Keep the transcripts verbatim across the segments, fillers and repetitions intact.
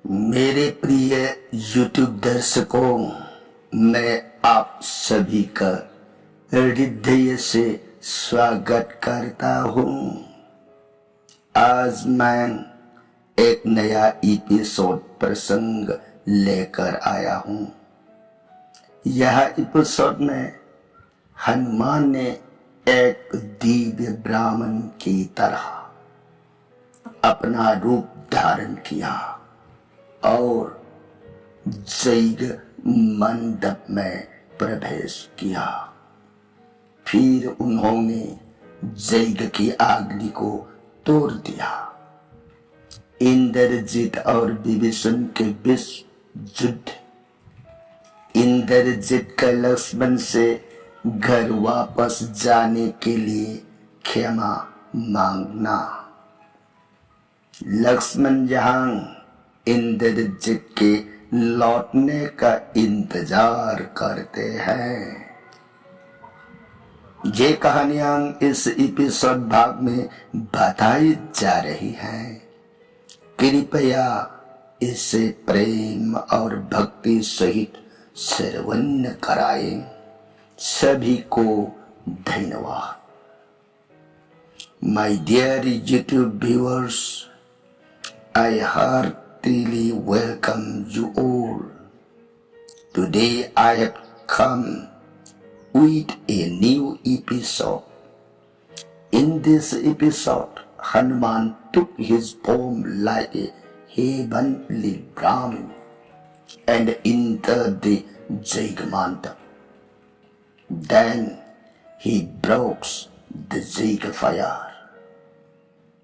मेरे प्रिय YouTube दर्शकों, मैं आप सभी का हृदय से स्वागत करता हूँ। आज मैं एक नया एपिसोड प्रसंग लेकर आया हूँ। यह एपिसोड में हनुमान ने एक दिव्य ब्राह्मण की तरह अपना रूप धारण किया और जैग मंडप में प्रवेश किया। फिर उन्होंने जैग की अग्नि को तोड़ दिया। इंद्रजीत और विभीषण के बीच युद्ध। इंद्रजीत का लक्ष्मण से घर वापस जाने के लिए क्षमा मांगना। लक्ष्मण जहां इंद्रजीत के लौटने का इंतजार करते हैं। ये कहानियां इस एपिसोड भाग में बताई जा रही हैं। कृपया इसे प्रेम और भक्ति सहित श्रवण कराएं। सभी को धन्यवाद। My dear YouTube viewers, I heartily welcome you all. Today I have come with a new episode. In this episode, Hanuman took his form like a heavenly Brahmin and entered the Jaigamanta. Then he broke the Jaig fire.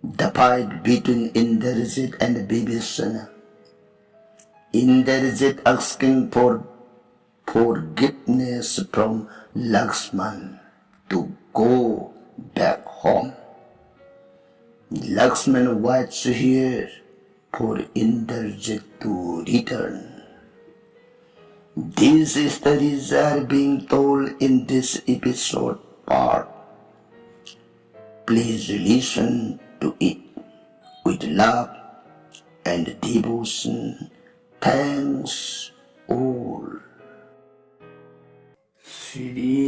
The fight between Indrajit and Bibhisana. Indrajit asking for forgiveness from Lakshman to go back home. Lakshman waits here for Indrajit to return. These stories are being told in this episode part. Please listen to it with love and devotion. Thanks all. Shri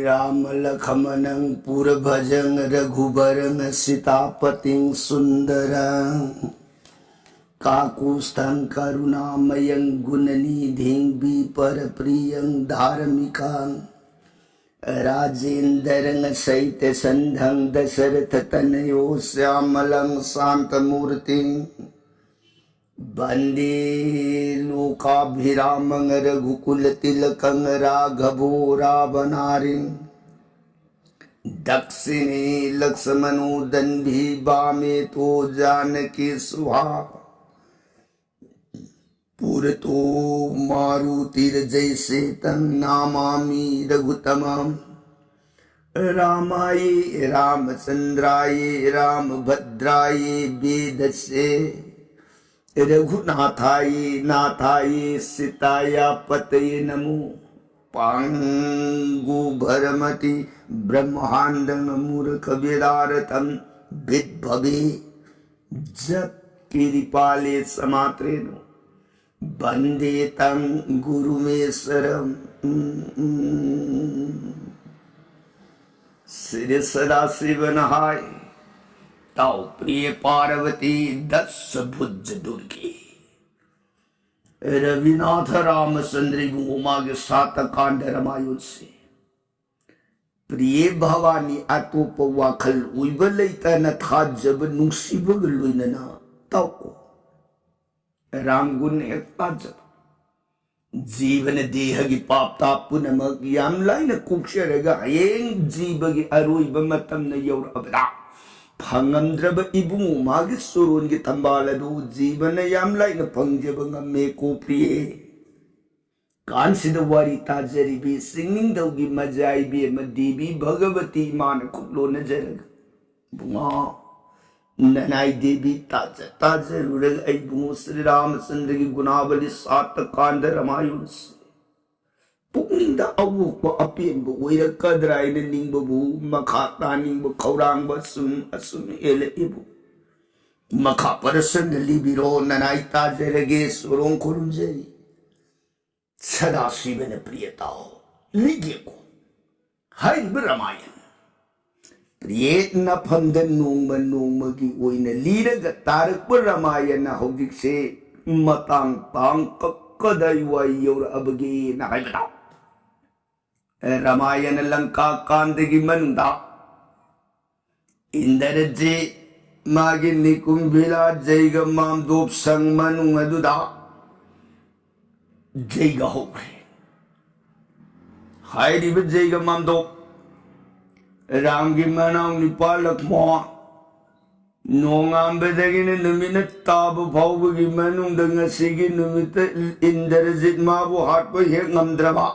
Ram लखमणं पुरभजं रघुबरं सितापतिं सुन्दरं काकुत्स्थं करुणामयं गुणनिधिं विपरप्रियं धार्मिकं राजेन्द्रं सहितसन्धं दशरथतनयो श्यामलं शान्तमूर्तिं वन्दे लोकाभिरामं रघुकुलतिलकं राघवो रावणारिं दक्षिणे लक्ष्मणो दण्डी वामे तु जानकी सुहा पुरतो मारुतिर्यसेतं नमामि रघुत्तमम्। रामाय रामचन्द्राय रामभद्राय वेधसे रघुनाथाय नाथाय सीताया पतये नमो। पाण्डुभरमति ब्रह्माण्डं मूर्खवेदार्थं विद्भवे जत्किरिपाले समात्रेणो वन्दे तं गुरुमीश्वरम्। श्री सदाशिव नहाय तौ प्रिय पार्वती दस भुज दुर्गे। ꯔꯕꯤꯅꯥꯊ ꯔꯥꯃꯆꯟꯗ꯭ꯔ ꯏꯕꯨꯡꯉꯣ ꯃꯥꯒꯤ ꯁꯥꯇ ꯀꯥꯟꯗ ꯔꯃꯥꯌꯟꯁꯦ ꯄ꯭ꯔꯤꯌꯦ ꯚꯕꯥꯅꯤ ꯑꯇꯣꯞꯄ ꯋꯥꯈꯜ ꯑꯣꯏꯕ ꯂꯩꯇꯅ ꯊꯥꯖꯕ ꯅꯨꯡꯁꯤꯕꯒ ꯂꯣꯏꯅꯅ ꯇꯧꯀꯣ꯫ ꯔꯥꯝꯒꯨꯟ ꯍꯦꯛ ꯇꯥꯖꯕ꯫ ꯖꯤꯕꯅ ꯗꯦꯍꯒꯤ ꯄꯥꯞ ꯇꯥꯞ ꯄꯨꯝꯅꯃꯛ ꯌꯥꯝ ꯂꯥꯏꯅ ꯀꯣꯛꯆꯔꯒ ꯍꯌꯦꯡ ꯖꯤꯕꯒꯤ ꯑꯔꯣꯏꯕ ꯃꯇꯝꯅ ꯌꯧꯔꯛꯑꯕꯗ ꯐꯪꯉꯝꯗ꯭ꯔꯕ ꯏꯕꯨꯡꯉꯣ ꯃꯥꯒꯤ ꯁꯣꯔꯣꯟꯒꯤ ꯊꯝꯕꯥꯜ ꯑꯗꯨ ꯖꯤꯕꯅ ꯌꯥꯝ ꯂꯥꯏꯅ ꯐꯪꯖꯕ ꯉꯝꯃꯦ ꯀꯣ ꯄ꯭ꯔꯤꯌꯦ꯫ ꯀꯥꯟꯁꯤꯗ ꯋꯥꯔꯤ ꯇꯥꯖꯔꯤꯕꯤ ꯆꯤꯡꯅꯤꯡꯊꯧꯒꯤ ꯃꯖꯥ ꯏꯕꯦꯝꯃ ꯗꯦꯕꯤ ꯚꯒꯕꯇꯤ ꯏꯃꯥꯅ ꯈꯨꯠ ꯂꯣꯟꯅꯖꯔꯒ, ꯏꯕꯨꯡꯉꯣ, ꯅꯅꯥꯏ ꯗꯦꯕꯤ ꯇꯥꯖ ꯇꯥꯖꯔꯨꯔꯒ ꯑꯩ ꯏꯕꯨꯡꯉꯣ ꯁ꯭ꯔꯤ ꯔꯥꯃꯆꯟꯗ꯭ꯔꯒꯤ ꯒꯨꯅꯥꯕꯂꯤ ꯁꯥꯠꯇ ꯀꯥꯟꯗ ꯔꯃꯥꯌꯟꯁꯤ ꯄꯨꯛꯅꯤꯡꯗ ꯑꯋꯣꯛꯄ ꯑꯄꯦꯟꯕ ꯑꯣꯏꯔꯛꯀꯗ꯭ꯔꯥ ꯍꯥꯏꯅ ꯅꯤꯡꯕꯕꯨ ꯃꯈꯥ ꯇꯥꯅꯤꯡꯕ ꯈꯧꯔꯥꯡꯕ ꯑꯁꯨꯝ ꯑꯁꯨꯝ ꯍꯦꯜꯂꯛꯏꯕꯨ꯫ ꯃꯈꯥ ꯄꯔꯁꯟꯗ ꯂꯤꯕꯤꯔꯣ, ꯅꯅꯥꯏ ꯇꯥꯖꯔꯒꯦ, ꯁꯣꯔꯣꯡ ꯈꯨꯔꯨꯝꯖꯔꯤ꯫ ꯁꯗꯥꯁꯤꯕꯅ ꯄ꯭ꯔꯤꯌ ꯇꯥꯎ꯫ ꯂꯤꯒꯦꯀꯣ꯫ ꯍꯥꯏꯔꯤꯕ ꯔꯥꯃꯥꯌꯟ ꯄ꯭ꯔꯤꯌꯦꯠ ꯅꯐꯝꯗ ꯅꯣꯡꯃ ꯅꯣꯡꯃꯒꯤ ꯑꯣꯏꯅ ꯂꯤꯔꯒ ꯇꯥꯔꯛꯄ ꯔꯥꯃꯥꯌꯟ ꯍꯧꯖꯤꯛꯁꯦ ꯃꯇꯥꯡ ꯇꯥꯡ ꯀꯛ-, ꯀꯗꯥꯏꯋꯥꯏ ꯌꯧꯔꯛꯑꯕꯒꯦꯅ ꯍꯥꯏꯕꯗ, ꯔꯥꯃꯥꯌꯟ ꯂꯪꯀꯥ ꯀꯥꯟꯗꯒꯤ ꯃꯅꯨꯡꯗ ꯏꯟꯗ꯭ꯔꯖꯤꯠ ꯃꯥꯒꯤ ꯅꯤꯀꯨꯝꯚꯤꯂꯥ ꯖꯩꯒ ꯃꯥꯝꯗꯣꯞ ꯁꯪ ꯃꯅꯨꯡ ꯑꯗꯨꯗ ꯖꯩꯒ ꯍꯧꯈ꯭ꯔꯦ꯫ ꯍꯥꯏꯔꯤꯕ ꯖꯩꯒ ꯃꯥꯝꯗꯣꯞ ꯔꯥꯝꯒꯤ ꯃꯅꯥꯎ ꯅꯨꯄꯥ ꯂꯛꯃꯣꯟ ꯅꯣꯡꯉꯥꯟꯕꯗꯒꯤꯅ ꯅꯨꯃꯤꯠꯅ ꯇꯥꯕ ꯐꯥꯎꯕꯒꯤ ꯃꯅꯨꯡꯗ ꯉꯁꯤꯒꯤ ꯅꯨꯃꯤꯠꯇ ꯏꯟꯗ꯭ꯔꯖꯤꯠ ꯃꯥꯕꯨ ꯍꯥꯠꯄ ꯍꯦꯛ ꯉꯝꯗ꯭ꯔꯕ,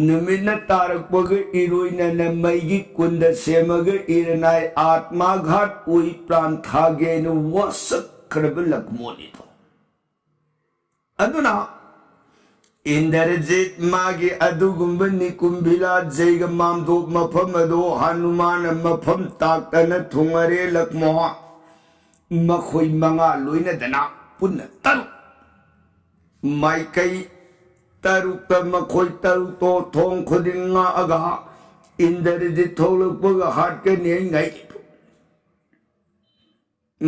ꯅꯨꯃꯤꯠꯅ ꯇꯥꯔꯛꯄꯒ ꯏꯔꯣꯏꯅꯅ ꯃꯩꯒꯤ ꯀꯨꯟꯗ ꯁꯦꯝꯃꯒ ꯏꯔꯅꯥꯏ ꯑꯥꯠꯃꯥꯘꯥꯠ ꯑꯣꯏ ꯄ꯭ꯔꯥꯟ ꯊꯥꯒꯦꯅ ꯋꯥꯁꯛꯈ꯭ꯔꯕ ꯂꯛꯃꯣꯟꯅꯤꯗꯣ꯫ ꯑꯗꯨꯅ ꯏꯟꯗ꯭ꯔꯖꯤꯠ ꯃꯥꯒꯤ ꯑꯗꯨꯒꯨꯝꯕ ꯅꯤꯀꯨꯝꯚꯤꯂꯥ ꯖꯩꯒ ꯃꯥꯝꯗꯣꯞ ꯃꯐꯝ ꯑꯗꯣ ꯍꯅꯨꯃꯥꯟꯅ ꯃꯐꯝ ꯇꯥꯛꯇꯅ ꯊꯨꯡꯉꯔꯦ ꯂꯛꯃꯣꯟ꯫ ꯃꯈꯣꯏ ꯃꯉꯥ ꯂꯣꯏꯅꯗꯅ ꯄꯨꯟꯅ ꯇꯔꯨꯛ꯫ ꯃꯥꯏꯀꯩ ꯇꯔꯨꯛꯇ ꯃꯈꯣꯏ ꯇꯔꯨꯛꯇꯣ ꯊꯣꯡ ꯈꯨꯗꯤꯡ ꯉꯥꯛꯑꯒ ꯏꯟꯗ꯭ꯔꯖꯤꯠ ꯊꯣꯛꯂꯛꯄꯒ ꯍꯥꯠꯀꯅꯤ ꯍꯥꯏ ꯉꯥꯏꯔꯤꯕ꯫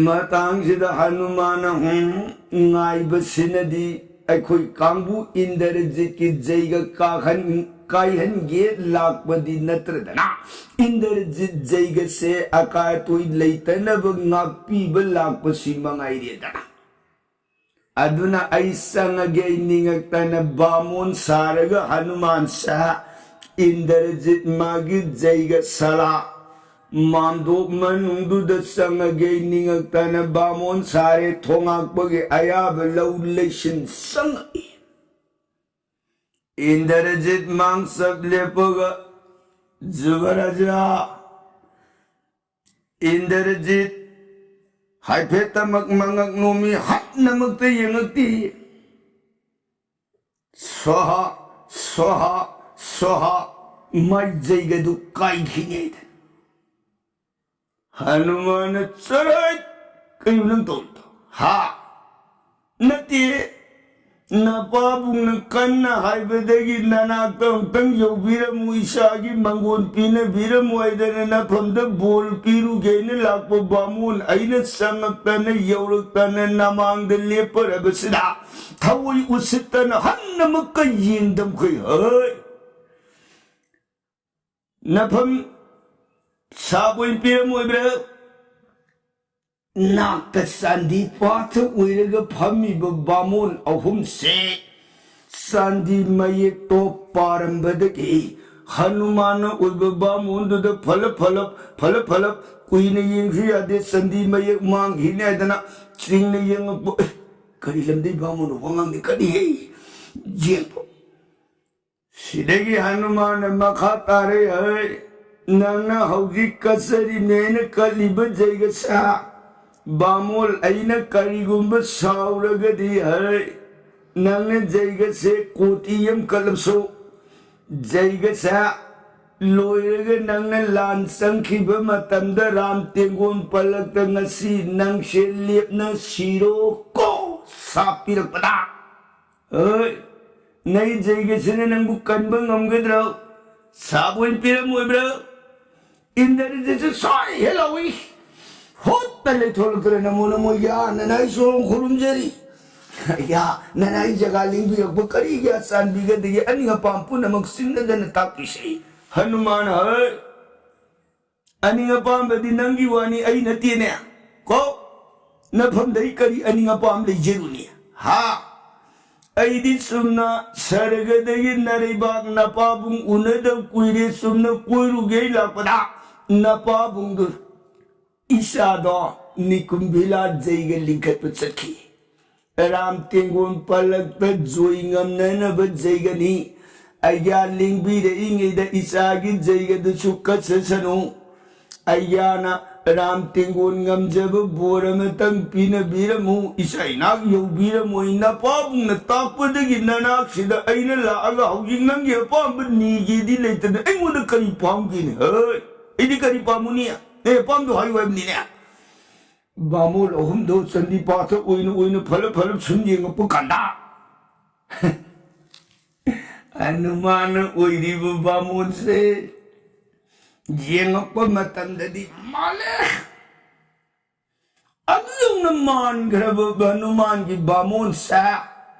ꯃꯇꯥꯡꯁꯤꯗ ꯍꯅꯨꯃꯥꯟꯅ ꯍꯨꯝ ꯉꯥꯏꯕꯁꯤꯅꯗꯤ ꯑꯩꯈꯣꯏ ꯀꯥꯡꯕꯨ ꯏꯟꯗ꯭ꯔꯖꯤꯠꯀꯤ ꯖꯩꯒ ꯀꯥꯍꯟ-, ꯀꯥꯏꯍꯟꯒꯦ ꯂꯥꯛꯄꯗꯤ ꯅꯠꯇ꯭ꯔꯗꯅ, ꯏꯟꯗ꯭ꯔꯖꯤꯠ ꯖꯩꯒꯁꯦ ꯑꯀꯥꯏ ꯑꯇꯣꯏ ꯂꯩꯇꯅꯕ ꯉꯥꯛꯄꯤꯕ ꯂꯥꯛꯄꯁꯤ ꯃꯉꯥꯏꯔꯦꯗꯅ꯫ ꯑꯗꯨꯅ ꯑꯩ ꯆꯪꯉꯒꯦ ꯅꯤꯡꯉꯛꯇꯅ ꯕꯥꯃꯣꯟ ꯁꯥꯔꯒ ꯍꯅꯨꯃꯥꯟꯁꯦ ꯏꯟꯗ꯭ꯔꯖꯤꯠ ꯃꯥꯒꯤ ꯖꯩꯒ ꯁꯂꯥ ꯃꯥꯝꯗꯣꯞ ꯃꯅꯨꯡꯗꯨꯗ ꯆꯪꯉꯒꯦ ꯅꯤꯡꯉꯛꯇꯅ ꯕꯥꯃꯣꯟ ꯁꯥꯔꯦ ꯊꯣꯉꯥꯛꯄꯒꯤ ꯑꯌꯥꯕ ꯂꯧ ꯂꯩꯁꯤꯟ ꯆꯪꯉꯛꯏ꯫ ꯏꯟꯗ꯭ꯔꯖꯤꯠ ꯃꯥꯡꯆꯞ ꯂꯦꯞꯄꯒ ꯖꯨꯕꯔꯥꯖꯥ ꯏꯟꯗ꯭ꯔꯖꯤꯠ ꯍꯥꯏꯐꯦꯠꯇꯃꯛ ꯃꯉꯛ ꯅꯣꯝꯃꯤ, ꯍꯟꯅꯃꯛꯇ ꯌꯦꯡꯉꯛꯇꯦ꯫ ꯁ꯭ꯋꯥꯍꯥ, ꯁ꯭ꯋꯥꯍꯥ, ꯁ꯭ꯋꯥꯍꯥ, ꯃꯥꯏ ꯖꯩꯒꯗꯨ ꯀꯥꯏꯈꯤꯅꯦꯗ꯫ ꯍꯅꯨꯃꯥꯟꯅ ꯆꯔꯠ ꯀꯩꯅꯣ ꯅꯪ ꯇꯧꯔꯤꯗꯣ? ꯍꯥ? ꯅꯠꯇꯦ, ꯅꯄꯥꯕꯨꯡꯅ ꯀꯟꯅ ꯍꯥꯏꯕꯗꯒꯤ ꯅꯅꯥꯛꯇ ꯑꯃꯨꯛꯇꯪ ꯌꯧꯕꯤꯔꯝꯃꯨ, ꯏꯆꯥꯒꯤ ꯃꯪꯒꯣꯟ ꯄꯤꯅꯕꯤꯔꯝꯃꯨ ꯍꯥꯏꯗꯅ ꯅꯐꯝꯗ ꯕꯣꯔ ꯄꯤꯔꯨꯒꯦꯅ ꯂꯥꯛꯄ ꯕꯥꯃꯣꯟ ꯑꯩꯅ ꯆꯪꯉꯛꯇꯅ ꯌꯧꯔꯛꯇꯅ ꯅꯃꯥꯡꯗ ꯂꯦꯞꯄꯔꯕꯁꯤꯗ ꯊꯋꯥꯏ ꯎꯁꯤꯠꯇꯅ ꯍꯟꯅ ꯑꯃꯨꯛꯀ ꯌꯦꯡꯗꯝꯈꯩ ꯍꯩ꯫ ꯅꯐꯝ ꯁꯥꯕ ꯑꯣꯏꯅ ꯄꯤꯔꯝꯃꯣꯏꯕ꯭ꯔꯥ? ꯅꯥꯛꯇ ꯆꯥꯟꯗꯤ ꯄꯥꯊ ꯑꯣꯏꯔꯒ ꯐꯝꯃꯤꯕ ꯕꯥꯃꯣꯟ ꯑꯍꯨꯝꯁꯦ ꯆꯥꯟꯗꯤ ꯃꯌꯦꯛꯇꯣ ꯄꯥꯔꯝꯕꯗꯒꯤ ꯍꯅꯨꯃꯥꯟꯅ ꯑꯣꯏꯕ ꯕꯥꯃꯣꯟꯗꯨꯗ ꯐꯂꯞ ꯐꯂꯞ ꯐꯂꯞ ꯐꯂꯞ ꯀꯨꯏꯅ ꯌꯦꯡꯁꯨ ꯌꯥꯗꯦ, ꯆꯥꯟꯗꯤ ꯃꯌꯦꯛ ꯃꯥꯡꯈꯤꯅꯤ ꯍꯥꯏꯗꯅ ꯆꯤꯡꯅ ꯌꯦꯡꯉꯛꯄ꯫ "ꯑꯦ, ꯀꯔꯤ ꯂꯝꯗꯩ ꯕꯥꯃꯣꯟ ꯋꯥꯉꯥꯡꯗꯤ ꯀꯔꯤ ꯍꯩ?" ꯌꯦꯡꯕ꯫ ꯁꯤꯗꯒꯤ ꯍꯅꯨꯃꯥꯟꯅ ꯃꯈꯥ ꯇꯥꯔꯦ ꯍꯩ, ꯅꯪꯅ ꯍꯧꯖꯤꯛ ꯀꯠꯆꯔꯤꯅꯦꯅ ꯀꯠꯂꯤꯕ ꯖꯩꯒꯁꯦ ꯕꯥꯃꯣꯜ ꯑꯩꯅ ꯀꯔꯤꯒꯨꯝꯕ ꯁꯥꯎꯔꯒꯗꯤ ꯍꯩ, ꯅꯪꯅ ꯖꯩꯒꯁꯦ ꯀꯣꯇꯤ ꯑꯃ ꯀꯠꯂꯕꯁꯨ, ꯖꯩꯒꯁꯦ ꯂꯣꯏꯔꯒ ꯅꯪꯅ ꯂꯥꯟ ꯆꯪꯈꯤꯕ ꯃꯇꯝꯗ ꯔꯥꯝ ꯇꯦꯡꯒꯣꯟ ꯄꯜꯂꯛꯇ ꯉꯁꯤ ꯅꯪꯁꯦ ꯂꯦꯞꯅ ꯁꯤꯔꯣ ꯀꯣ ꯁꯥꯞꯄꯤꯔꯛꯄꯗ꯫ ꯍꯣꯏ, ꯅꯩ ꯖꯩꯒꯁꯤꯅ ꯅꯪꯕꯨ ꯀꯟꯕ ꯉꯝꯒꯗ꯭ꯔꯣ? ꯁꯥꯕ ꯑꯣꯏꯅ ꯄꯤꯔꯝꯃꯣꯏꯕ꯭ꯔꯣ? ꯏꯟꯗ꯭ꯔꯖꯤꯠꯁꯨ ꯁꯣꯏ ꯍꯦꯜꯂꯧꯏ꯫ ꯍꯣꯠꯇ ꯂꯩꯊꯣꯛꯂꯛꯇ꯭ꯔꯦ ꯅꯃꯣ ꯅꯃꯣ ꯌꯥ ꯅꯅꯥꯏ ꯁꯣꯔꯣꯡ ꯈꯨꯔꯨꯝꯖꯔꯤ꯫ ꯌꯥ ꯅꯅꯥꯏ ꯖꯒꯥ ꯂꯦꯡꯕꯤꯔꯛꯄ ꯀꯔꯤꯒꯤ ꯆꯥꯟꯕꯤꯒꯗꯒꯦ ꯑꯅꯤꯡ ꯑꯄꯥꯝ ꯄꯨꯝꯅꯃꯛ ꯆꯤꯡꯅꯗꯅ ꯇꯥꯛꯄꯤꯁꯤ꯫ ꯍꯅꯨꯃꯥꯟ ꯍꯣꯏ꯫ ꯑꯅꯤꯡ ꯑꯄꯥꯝꯕꯗꯤ ꯅꯪꯒꯤ ꯋꯥꯅꯤ, ꯑꯩ ꯅꯠꯇꯦꯅꯦ꯫ ꯀꯣ, ꯅꯐꯝꯗ ꯑꯩ ꯀꯔꯤ ꯑꯅꯤꯡ ꯑꯄꯥꯝ ꯂꯩꯖꯔꯨꯅꯤ? ꯍꯥ? ꯑꯩꯗꯤ ꯆꯨꯝꯅ ꯁꯔꯒꯗꯒꯤ ꯅꯔꯩꯕꯥꯛ ꯅꯄꯥꯕꯨꯡ ꯎꯅꯗꯕ ꯀꯨꯏꯔꯦ, ꯆꯨꯝꯅ ꯀꯣꯏꯔꯨꯒꯦ ꯂꯥꯛꯄꯗ ꯅꯄꯥꯕꯨꯡꯗꯨ ꯏꯆꯥꯗꯣ ꯅꯤꯀꯨꯝ ꯚꯤꯂꯥ ꯖꯩꯒ ꯂꯤꯡꯈꯠꯄ ꯆꯠꯈꯤ꯫ ꯔꯥꯝ ꯇꯦꯡꯒꯣꯟ ꯄꯜꯂꯛꯇ ꯖꯣꯏ ꯉꯝꯅꯅꯕ ꯖꯩꯒꯅꯤ꯫ ꯑꯩꯒ꯭ꯌꯥ ꯂꯦꯡꯕꯤꯔꯛꯏꯉꯩꯗ ꯏꯆꯥꯒꯤ ꯖꯩꯒꯗꯨꯁꯨ ꯀꯠꯆꯁꯅꯨ꯫ ꯑꯩꯒ꯭ꯌꯥꯅ ꯔꯥꯝ ꯇꯦꯡꯒꯣꯟ ꯉꯝꯖꯕ ꯕꯣꯔ ꯑꯃꯇꯪ ꯄꯤꯅꯕꯤꯔꯝꯃꯨ꯫ ꯏꯆꯥ ꯏꯅꯥꯛ ꯌꯧꯕꯤꯔꯝꯃꯣꯏ꯫ ꯅꯄꯥꯕꯨꯡꯅ ꯇꯥꯛꯄꯗꯒꯤ ꯅꯅꯥꯛꯁꯤꯗ ꯑꯩꯅ ꯂꯥꯛꯑꯒ ꯍꯧꯖꯤꯛ ꯅꯪꯒꯤ ꯑꯄꯥꯝꯕ ꯅꯤꯒꯦꯗꯤ ꯂꯩꯇꯅ ꯑꯩꯉꯣꯟꯗ ꯀꯔꯤ ꯄꯥꯝꯒꯦꯅꯦ? ꯍꯩ! ꯑꯩꯗꯤ ꯀꯔꯤ ꯄꯥꯝꯃꯨꯅꯤ? ꯑꯦ, ꯑꯄꯥꯝꯕꯗꯣ ꯍꯥꯏꯌꯨ ꯍꯥꯏꯕꯅꯤꯅꯦ꯫ ꯕꯥꯃꯣꯟ ꯑꯍꯨꯝꯗꯣ ꯆꯟꯗꯤꯄꯥꯠꯇ ꯎꯏꯅ ꯎꯏꯅ ꯐꯂꯞ ꯐꯂꯞ ꯁꯨꯝ ꯌꯦꯡꯉꯛꯄ ꯀꯥꯟꯗ, ꯍꯅꯨꯃꯥꯟꯅ ꯑꯣꯏꯔꯤꯕ ꯕꯥꯃꯣꯟꯁꯦ ꯌꯦꯡꯉꯛꯄ ꯃꯇꯝꯗꯗꯤ ꯃꯥꯜꯂꯦ꯫ ꯑꯗꯨꯗꯧꯅ ꯃꯥꯟꯈ꯭ꯔꯕ ꯍꯅꯨꯃꯥꯟꯒꯤ ꯕꯥꯃꯣꯟꯁꯦ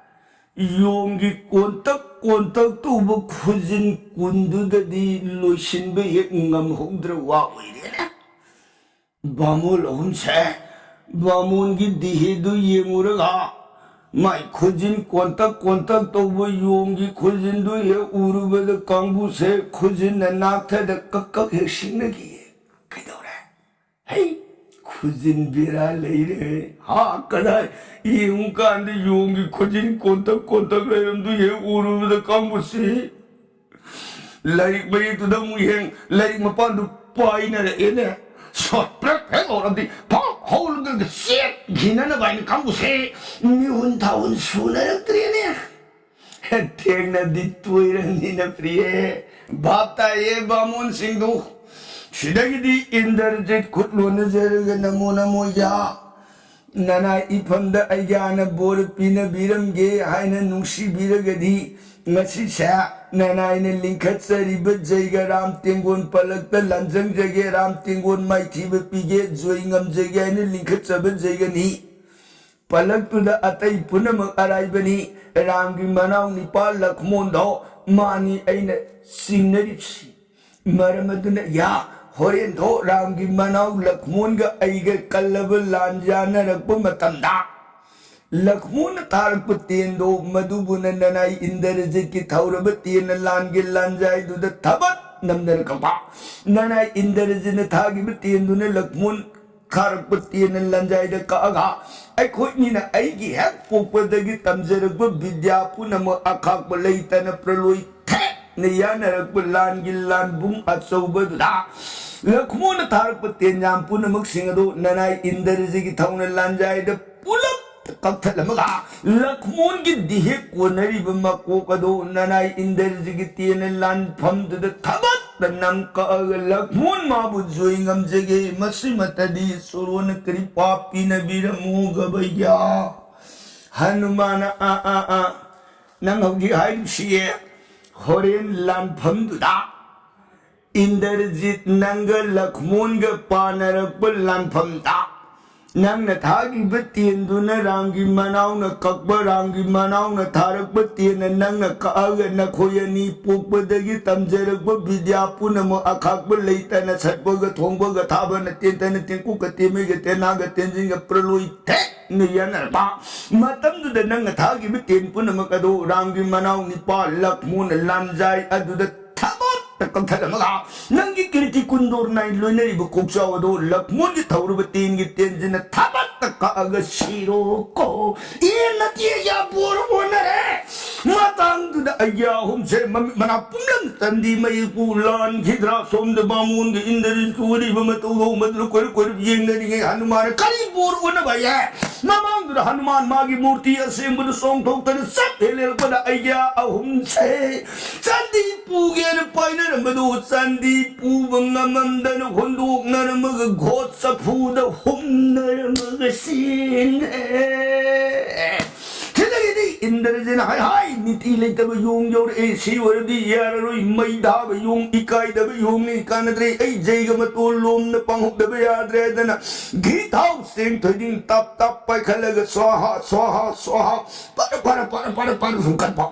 ꯌꯣꯡꯒꯤ ꯀꯣꯟꯇꯛ ꯀꯣꯟꯇꯛ ꯇꯧꯕ ꯈꯨꯖꯤꯟ ꯀꯨꯟꯗꯨꯗꯗꯤ ꯂꯣꯏꯁꯤꯟꯕ ꯍꯦꯛ ꯉꯝꯍꯧꯗ꯭ꯔ ꯋꯥ ꯑꯣꯏꯔꯦꯅꯦ꯫ ꯕꯥꯃꯣꯟ ꯑꯍꯨꯝꯁꯦ ꯕꯥꯃꯣꯟꯒꯤ ꯗꯤꯍꯦꯗꯨ ꯌꯦꯡꯉꯨꯔꯒ, ꯃꯥꯏ ꯈꯨꯖꯤꯟ ꯀꯣꯟꯇꯛ ꯀꯣꯟꯇꯛ ꯇꯧꯕ ꯌꯣꯡꯒꯤ ꯈꯨꯖꯤꯟꯗꯨ ꯍꯦꯛ ꯎꯔꯨꯕꯗ ꯀꯥꯡꯕꯨꯁꯦ ꯈꯨꯖꯤꯟꯅ ꯅꯥꯛꯊꯗ ꯀꯛ ꯀꯛ ꯍꯦꯛ ꯁꯤꯡꯅꯈꯤ꯫ ꯀꯩꯗꯧꯔꯦ? ꯍꯩ, ꯈꯨꯖꯤꯟ ꯕꯦꯔꯥ ꯂꯩꯔꯦ꯫ ꯍꯥ, ꯀꯗꯥꯏ? ꯌꯦꯡꯉꯨꯀꯥꯟꯗ ꯌꯣꯡꯒꯤ ꯈꯨꯖꯤꯟ ꯀꯣꯟꯇꯛ ꯀꯣꯟꯇꯛ ꯂꯩꯔꯝꯗꯨ ꯍꯦꯛ ꯎꯔꯨꯕꯗ ꯀꯥꯡꯕꯨꯁꯤ ꯂꯥꯏꯔꯤꯛ ꯃꯌꯦꯛꯇꯨꯗ ꯑꯃꯨꯛ ꯌꯦꯡ, ꯂꯥꯏꯔꯤꯛ ꯃꯄꯥꯟꯗꯨ ꯄꯥꯏꯅꯔꯛꯑꯦꯅꯦ꯫ ꯁꯣꯠ ꯄ꯭ꯔꯦꯛ ꯍꯦꯛ ꯂꯧꯔꯝꯗꯤ ꯐꯥꯎ ꯍꯧꯔꯒ ꯆꯦꯠꯈꯤꯅꯅꯕ ꯍꯥꯏꯅ ꯀꯥꯡꯕꯨꯁꯦ ꯃꯤꯍꯨꯟ ꯊꯥꯍꯨꯟ ꯁꯨꯅꯔꯛꯇ꯭ꯔꯦꯅꯦ꯫ ꯊꯦꯡꯅꯗꯤ ꯇꯣꯏꯔꯅꯤꯅ ꯄ꯭ꯔꯤꯌꯦ꯫ ꯚꯥꯞ ꯇꯥꯏꯌꯦ ꯕꯥꯃꯣꯟꯁꯤꯡꯗꯨ꯫ ꯁꯤꯗꯒꯤꯗꯤ ꯏꯟꯗ꯭ꯔꯖꯤꯠ ꯈꯨꯠ ꯂꯣꯟꯅꯖꯔꯒ ꯅꯃꯣ ꯅꯃꯣ ꯌꯥ꯫ ꯅꯅꯥꯏ ꯏꯐꯝꯗ ꯑꯩꯒ꯭ꯌꯥꯅ ꯕꯣꯔ ꯄꯤꯅꯕꯤꯔꯝꯒꯦ ꯍꯥꯏꯅ ꯅꯨꯡꯁꯤꯕꯤꯔꯒꯗꯤ, ꯉꯁꯤꯁꯦ ꯅꯅꯥꯏꯅ ꯂꯤꯡꯈꯠꯆꯔꯤꯕ ꯖꯩꯒ ꯔꯥꯝ ꯇꯦꯡꯒꯣꯟ ꯄꯂꯛꯇ ꯂꯥꯟꯖꯪꯖꯒꯦ, ꯔꯥꯝ ꯇꯦꯡꯒꯣꯟ ꯃꯥꯏꯊꯤꯕ ꯄꯤꯒꯦ, ꯖꯣꯏ ꯉꯝꯖꯒꯦ ꯍꯥꯏꯅ ꯂꯤꯡꯈꯠꯆꯕ ꯖꯩꯒꯅꯤ꯫ ꯄꯂꯛꯇꯨꯗ ꯑꯇꯩ ꯄꯨꯝꯅꯃꯛ ꯑꯔꯥꯏꯕꯅꯤ꯫ ꯔꯥꯝꯒꯤ ꯃꯅꯥꯎ ꯅꯤꯄꯥ ꯂꯛꯃꯣꯟꯗꯣ ꯃꯥꯅꯤ ꯑꯩꯅ ꯆꯤꯡꯅꯔꯤꯕꯁꯤ꯫ ꯃꯔꯝ ꯑꯗꯨꯅ ꯌꯥ, ꯍꯣꯔꯦꯟꯗꯣ ꯔꯥꯝꯒꯤ ꯃꯅꯥꯎ ꯂꯛꯃꯣꯟꯒ ꯑꯩꯒ ꯀꯜꯂꯕ ꯂꯥꯟ ꯌꯥꯅꯔꯛꯄ ꯃꯇꯝꯗ, ꯂꯛꯃꯣꯟꯅ ꯊꯥꯔꯛꯄ ꯇꯦꯟꯗꯣ ꯃꯗꯨꯕꯨꯅ ꯅꯅꯥꯏ ꯏꯟꯗ꯭ꯔꯖꯤꯠꯀꯤ ꯊꯧꯔꯕ ꯇꯦꯟꯅ ꯂꯥꯟꯒꯤ ꯂꯥꯟꯖꯥꯏꯗꯨꯗ ꯊꯕꯠ ꯅꯝꯗꯅ ꯀꯛꯄ꯫ ꯅꯅꯥꯏ ꯏꯟꯗ꯭ꯔꯖꯤꯠꯅ ꯊꯥꯈꯤꯕ ꯇꯦꯟꯗꯨꯅ ꯂꯛꯃꯣꯟ ꯈꯥꯔꯛꯄ ꯇꯦꯟꯅ ꯂꯟꯖꯥꯏꯗ ꯀꯛꯑꯒ, ꯑꯩꯈꯣꯏꯅꯤꯅ ꯑꯩꯒꯤ ꯍꯦꯛ ꯄꯣꯛꯄꯗꯒꯤ ꯇꯝꯖꯔꯛꯄ ꯕꯤꯗ꯭ꯌꯥ ꯄꯨꯝꯅꯃꯛ ꯑꯈꯥꯛꯄ ꯂꯩꯇꯅ ꯄ꯭ꯔꯂꯣꯏ ꯊꯦꯛꯅ ꯌꯥꯅꯔꯛꯄ ꯂꯥꯟꯒꯤ ꯂꯥꯟꯕꯨꯡ ꯑꯆꯧꯕꯗꯨꯗ ꯂꯛꯃꯣꯟꯅ ꯊꯥꯔꯛꯄ ꯇꯦꯟꯖꯥꯝ ꯄꯨꯝꯅꯃꯛꯁꯤꯡ ꯑꯗꯨ ꯅꯅꯥꯏ ꯏꯟꯗ꯭ꯔꯖꯤꯒꯤ ꯊꯧꯅ ꯂꯥꯟꯖꯥꯏꯗ ꯄꯨꯂꯞ ꯀꯛꯊꯠꯂꯝꯃꯒ, ꯂꯛꯃꯣꯟꯒꯤ ꯗꯤꯍꯦ ꯀꯣꯟꯅꯔꯤꯕ ꯃꯀꯣꯛ ꯑꯗꯨ ꯅꯅꯥꯏ ꯏꯟꯗ꯭ꯔꯖꯤꯒꯤ ꯇꯦꯟꯅ ꯂꯥꯟꯐꯝꯗꯨꯗ ꯊꯕꯠ ꯅꯝ ꯀꯛꯑꯒ ꯂꯛꯃꯣꯟ ꯃꯥꯕꯨ ꯖꯣꯏ ꯉꯝꯖꯒꯦ꯫ ꯃꯁꯤꯃꯇꯗꯤ ꯁꯣꯔꯣꯟꯅ ꯀ꯭ꯔꯤꯄꯥ ꯄꯤꯅꯕꯤꯔꯝꯃꯨ ꯒꯕꯩꯌꯥ꯫ ꯍꯅꯨꯃꯥꯟꯅ ꯑꯥ ꯑꯥ ꯑꯥ, ꯅꯪ ꯍꯧꯖꯤꯛ ꯍꯥꯏꯔꯤꯕꯁꯤꯌꯦ, ꯍꯣꯔꯦꯟ ꯂꯥꯟꯐꯝꯗꯨꯗ ꯏꯟꯗ꯭ꯔꯖꯤꯠ ꯅꯪꯒ ꯂꯛꯃꯣꯟꯒ ꯄꯥꯟꯅꯔꯛꯄ ꯂꯥꯟꯐꯝꯗ ꯅꯪꯅ ꯊꯥꯈꯤꯕ ꯇꯦꯟꯗꯨꯅ ꯔꯥꯝꯒꯤ ꯃꯅꯥꯎꯅ ꯀꯛꯄ, ꯔꯥꯝꯒꯤ ꯃꯅꯥꯎꯅ ꯊꯥꯔꯛꯄ ꯇꯦꯟꯅ ꯅꯪꯅ ꯀꯛꯑꯒ ꯅꯈꯣꯏ ꯑꯅꯤ ꯄꯣꯛꯄꯗꯒꯤ ꯇꯝꯖꯔꯛꯄ ꯕꯤꯗ꯭ꯌꯥ ꯄꯨꯝꯅꯃꯛ ꯑꯈꯥꯛꯄ ꯂꯩꯇꯅ ꯁꯠꯄꯒ ꯊꯣꯡꯕꯒ ꯊꯥꯕꯅ ꯇꯦꯟꯇꯅ ꯇꯦꯡꯀꯨꯛꯀ ꯇꯦꯟꯃꯩꯒ ꯇꯦꯅꯥꯒ ꯇꯦꯟꯖꯤꯟꯒ ꯄ꯭ꯔꯂꯣꯏ ꯊꯦꯛꯅ ꯌꯥꯅꯔꯕ ꯃꯇꯝꯗꯨꯗ ꯅꯪꯅ ꯊꯥꯈꯤꯕ ꯇꯦꯟ ꯄꯨꯝꯅꯃꯛ ꯑꯗꯨ ꯔꯥꯝꯒꯤ ꯃꯅꯥꯎ ꯅꯤꯄꯥ ꯂꯛꯃꯣꯟꯅ ꯂꯥꯟꯖꯥꯏ ꯑꯗꯨꯗ ꯊꯕꯛꯇ ꯀꯛꯊꯠꯂꯝꯃꯒ ꯅꯪꯒꯤ ꯀꯤꯔꯇꯤ ꯀꯨꯟꯗꯣꯔ ꯅꯥꯏ ꯂꯣꯏꯅꯔꯤꯕ ꯀꯣꯛꯆꯥꯎ ꯑꯗꯨ ꯂꯛꯃꯣꯟꯒꯤ ꯊꯧꯔꯕ ꯇꯦꯟꯒꯤ ꯇꯦꯟꯁꯤꯅ ꯊꯕꯛꯇ ꯀꯛꯑꯒ ꯁꯤꯔꯣꯀꯣ꯫ ꯏ ꯅꯠꯇꯦ, ꯌꯥ ꯕꯣꯔ ꯑꯣꯟꯅꯔꯦ꯫ ꯃꯇꯥꯡꯗꯨꯗ ꯑꯩꯒꯤ ꯑꯍꯨꯝꯁꯦ ꯃꯃꯤꯠ ꯃꯅꯥ ꯄꯨꯝꯂꯪ ꯆꯟꯗꯤ ꯃꯩꯄꯨ ꯂꯥꯟꯈꯤꯗ꯭ꯔꯥ? ꯁꯣꯝꯗ ꯕꯥꯃꯣꯟꯒ ꯏꯟꯗ꯭ꯔꯖꯤꯠꯀ ꯎꯔꯤꯕ ꯃꯇꯧꯗꯣ ꯃꯗꯨꯗ ꯀꯣꯏꯔꯞ ꯀꯣꯏꯔꯞ ꯌꯦꯡꯅꯔꯤꯉꯩ ꯍꯅꯨꯃꯥꯟꯅ ꯀꯔꯤ ꯕꯣꯔ ꯑꯣꯟꯅꯕ ꯍꯥꯏꯌꯦ? ꯃꯃꯥꯡꯗꯨꯗ ꯍꯅꯨꯃꯥꯟ ꯃꯥꯒꯤ ꯃꯨꯔꯇꯤ ꯑꯁꯦꯡꯕꯗꯨ ꯆꯣꯡꯊꯣꯛꯇꯅ ꯆꯞ ꯍꯦꯜꯂꯛꯄꯗ ꯑꯩꯒꯤ ꯑꯍꯨꯝꯁꯦ ꯆꯥꯟꯗꯤ ꯄꯨꯒꯦꯅ ꯄꯥꯏꯅꯔꯝꯕꯗꯨ ꯆꯥꯟꯗꯤ ꯄꯨꯕ ꯉꯝꯃꯝꯗꯅ ꯍꯨꯟꯗꯣꯛꯅꯔꯝꯃꯒ ꯒꯣꯠ ꯆꯐꯨꯗ ꯍꯨꯝꯅꯔꯝꯃꯒ ꯁꯤꯅꯦ꯫ ꯁꯤꯗꯒꯤꯗꯤ ꯏꯟꯗ꯭ꯔꯖꯤꯠꯅ ꯍꯥꯏ ꯍꯥꯏ ꯅꯤꯇꯤ ꯂꯩꯇꯕ ꯌꯣꯡ ꯌꯧꯔꯛꯑꯦ, ꯁꯤ ꯑꯣꯏꯔꯗꯤ ꯌꯥꯔꯔꯣꯏ, ꯃꯩ ꯊꯥꯕ ꯌꯣꯡ, ꯏꯀꯥꯏꯗꯕ ꯌꯣꯡꯅꯤ, ꯀꯥꯟꯅꯗ꯭ꯔꯦ, ꯑꯩ ꯖꯩꯒ ꯃꯇꯣꯜ ꯂꯣꯝꯅ ꯄꯥꯡꯍꯧꯗꯕ ꯌꯥꯗ꯭ꯔꯦ ꯍꯥꯏꯗꯅ ꯘꯤ ꯊꯥꯎ ꯆꯦꯡ ꯊꯣꯏꯗꯤꯡ ꯇꯞ ꯇꯞ ꯄꯥꯏꯈꯠꯂꯒ ꯁ꯭ꯋꯥꯍꯥ ꯁ꯭ꯋꯥꯍꯥ ꯁ꯭ꯋꯥꯍꯥ ꯄꯔ ꯄꯔ ꯄꯔ ꯄꯔ ꯄꯔ ꯁꯨꯝ ꯀꯠꯄ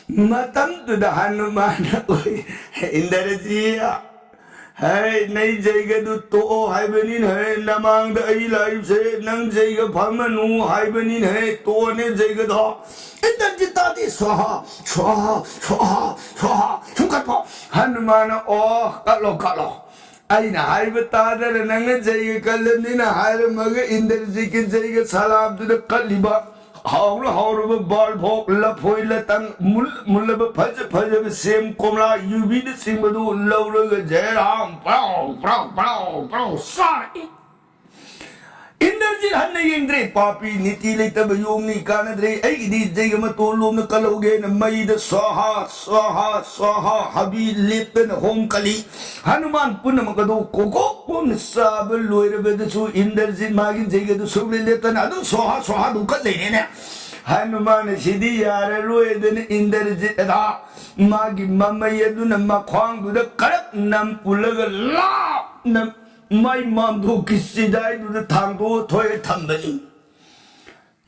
ꯃꯇꯝꯗꯨꯗ ꯍꯅꯨꯃꯥꯟꯅ ꯎꯏ, ꯏꯟꯗ꯭ꯔꯖꯤꯠ, ꯍꯦ, ꯅꯩ ꯖꯩꯒꯗꯨ ꯇꯣꯛꯑꯣ ꯍꯥꯏꯕꯅꯤꯅꯦ, ꯍꯦ, ꯅꯃꯥꯡꯗ ꯑꯩ ꯂꯥꯛꯏꯕꯁꯦ ꯅꯪ ꯖꯩꯒ ꯐꯝꯃꯅꯨ ꯍꯥꯏꯕꯅꯤꯅꯦ, ꯍꯦ, ꯇꯣꯛꯑꯣꯅꯦ ꯖꯩꯒꯗꯣ꯫ ꯏꯟꯗ꯭ꯔꯖꯤꯠ ꯇꯥꯗꯤ ꯁ꯭ꯋꯥꯍꯥ ꯁ꯭ꯋꯥꯍꯥ ꯁ꯭ꯋꯥꯍꯥ ꯁ꯭ꯋꯥꯍꯥ ꯁꯨꯝ ꯀꯠꯄ꯫ ꯍꯅꯨꯃꯥꯟꯅ, ꯑꯣ, ꯀꯠꯂꯣ ꯀꯠꯂꯣ, ꯑꯩꯅ ꯍꯥꯏꯕ ꯇꯥꯗꯅ ꯅꯪꯅ ꯖꯩꯒ ꯀꯜꯂꯅꯤꯅ ꯍꯥꯏꯔꯝꯃꯒ ꯏꯟꯗ꯭ꯔꯖꯤꯠꯀꯤ ꯖꯩꯒ ꯁꯂꯥꯞꯇꯨꯗ ꯀꯠꯂꯤꯕ ꯍꯥꯎꯔ ꯍꯥꯎꯔꯕ ꯕꯥꯜꯚꯣꯛ, ꯂꯐꯣꯏ ꯂꯇꯪ, ꯃꯨꯜ-, ꯃꯨꯜꯂꯕ ꯐꯖ ꯐꯖꯕ ꯁꯦꯝ, ꯀꯣꯝꯂꯥ, ꯌꯨꯕꯤꯅꯆꯤꯡꯕꯗꯨ ꯂꯧꯔꯒ ꯖꯌꯔꯥꯝ ꯄ꯭ꯔꯥꯎ ꯄ꯭ꯔꯥꯎ ꯄ꯭ꯔꯥꯎ ꯄ꯭ꯔꯥꯎ ꯆꯥꯔꯛꯏ꯫ ꯏꯟꯗ꯭ꯔꯖꯤꯠ ꯍꯟꯅ ꯌꯦꯡꯗ꯭ꯔꯦ꯫ "ꯄꯥꯄꯤ ꯅꯤꯇꯤ ꯂꯩꯇꯕ ꯌꯣꯡꯅꯤ, ꯀꯥꯟꯅꯗ꯭ꯔꯦ, ꯑꯩꯒꯤꯗꯤ ꯖꯩꯒ ꯃꯇꯣꯟ ꯂꯣꯝꯗ ꯀꯜꯍꯧꯒꯦꯅ" ꯃꯩꯗ ꯁ꯭ꯋꯥꯍꯥ, ꯁ꯭ꯋꯥꯍꯥ, ꯁ꯭ꯋꯥꯍꯥ, ꯍꯥꯕꯤ ꯂꯦꯞꯇꯅ ꯍꯣꯝ ꯀꯜꯂꯤ꯫ ꯍꯅꯨꯃꯥꯟ ꯄꯨꯝꯅꯃꯛ ꯑꯗꯨ ꯀꯣꯀꯣꯛ ꯀꯣꯝꯅ ꯆꯥꯕ ꯂꯣꯏꯔꯕꯗꯁꯨ ꯏꯟꯗ꯭ꯔꯖꯤꯠ ꯃꯥꯒꯤ ꯖꯩꯒꯗꯨ ꯁꯨꯡꯂꯦꯞ ꯂꯦꯞꯇꯅ ꯑꯗꯨꯝ ꯁ꯭ꯋꯥꯍꯥ, ꯁ꯭ꯋꯥꯍꯥ ꯑꯗꯨꯝ ꯀꯠ ꯂꯩꯔꯦꯅꯦ꯫ ꯍꯅꯨꯃꯥꯟ ꯑꯁꯤꯗꯤ ꯌꯥꯔꯔꯣꯏꯗꯅ ꯏꯟꯗ꯭ꯔꯖꯤꯠ ꯑꯗ ꯃꯥꯒꯤ ꯃꯃꯩ ꯑꯗꯨꯅ ꯃꯈ꯭ꯋꯥꯡꯗꯨꯗ ꯀꯔꯛ ꯅꯝ ꯄꯨꯜꯂꯒ ꯂꯥꯞꯅ ꯃꯥꯏ ꯃꯥꯝꯗꯣꯛꯀꯤ ꯆꯤꯗꯥꯏꯗꯨꯗ ꯊꯥꯡꯗꯣꯛꯑ ꯊꯣꯛꯑꯦ ꯊꯝꯕꯅꯤ꯫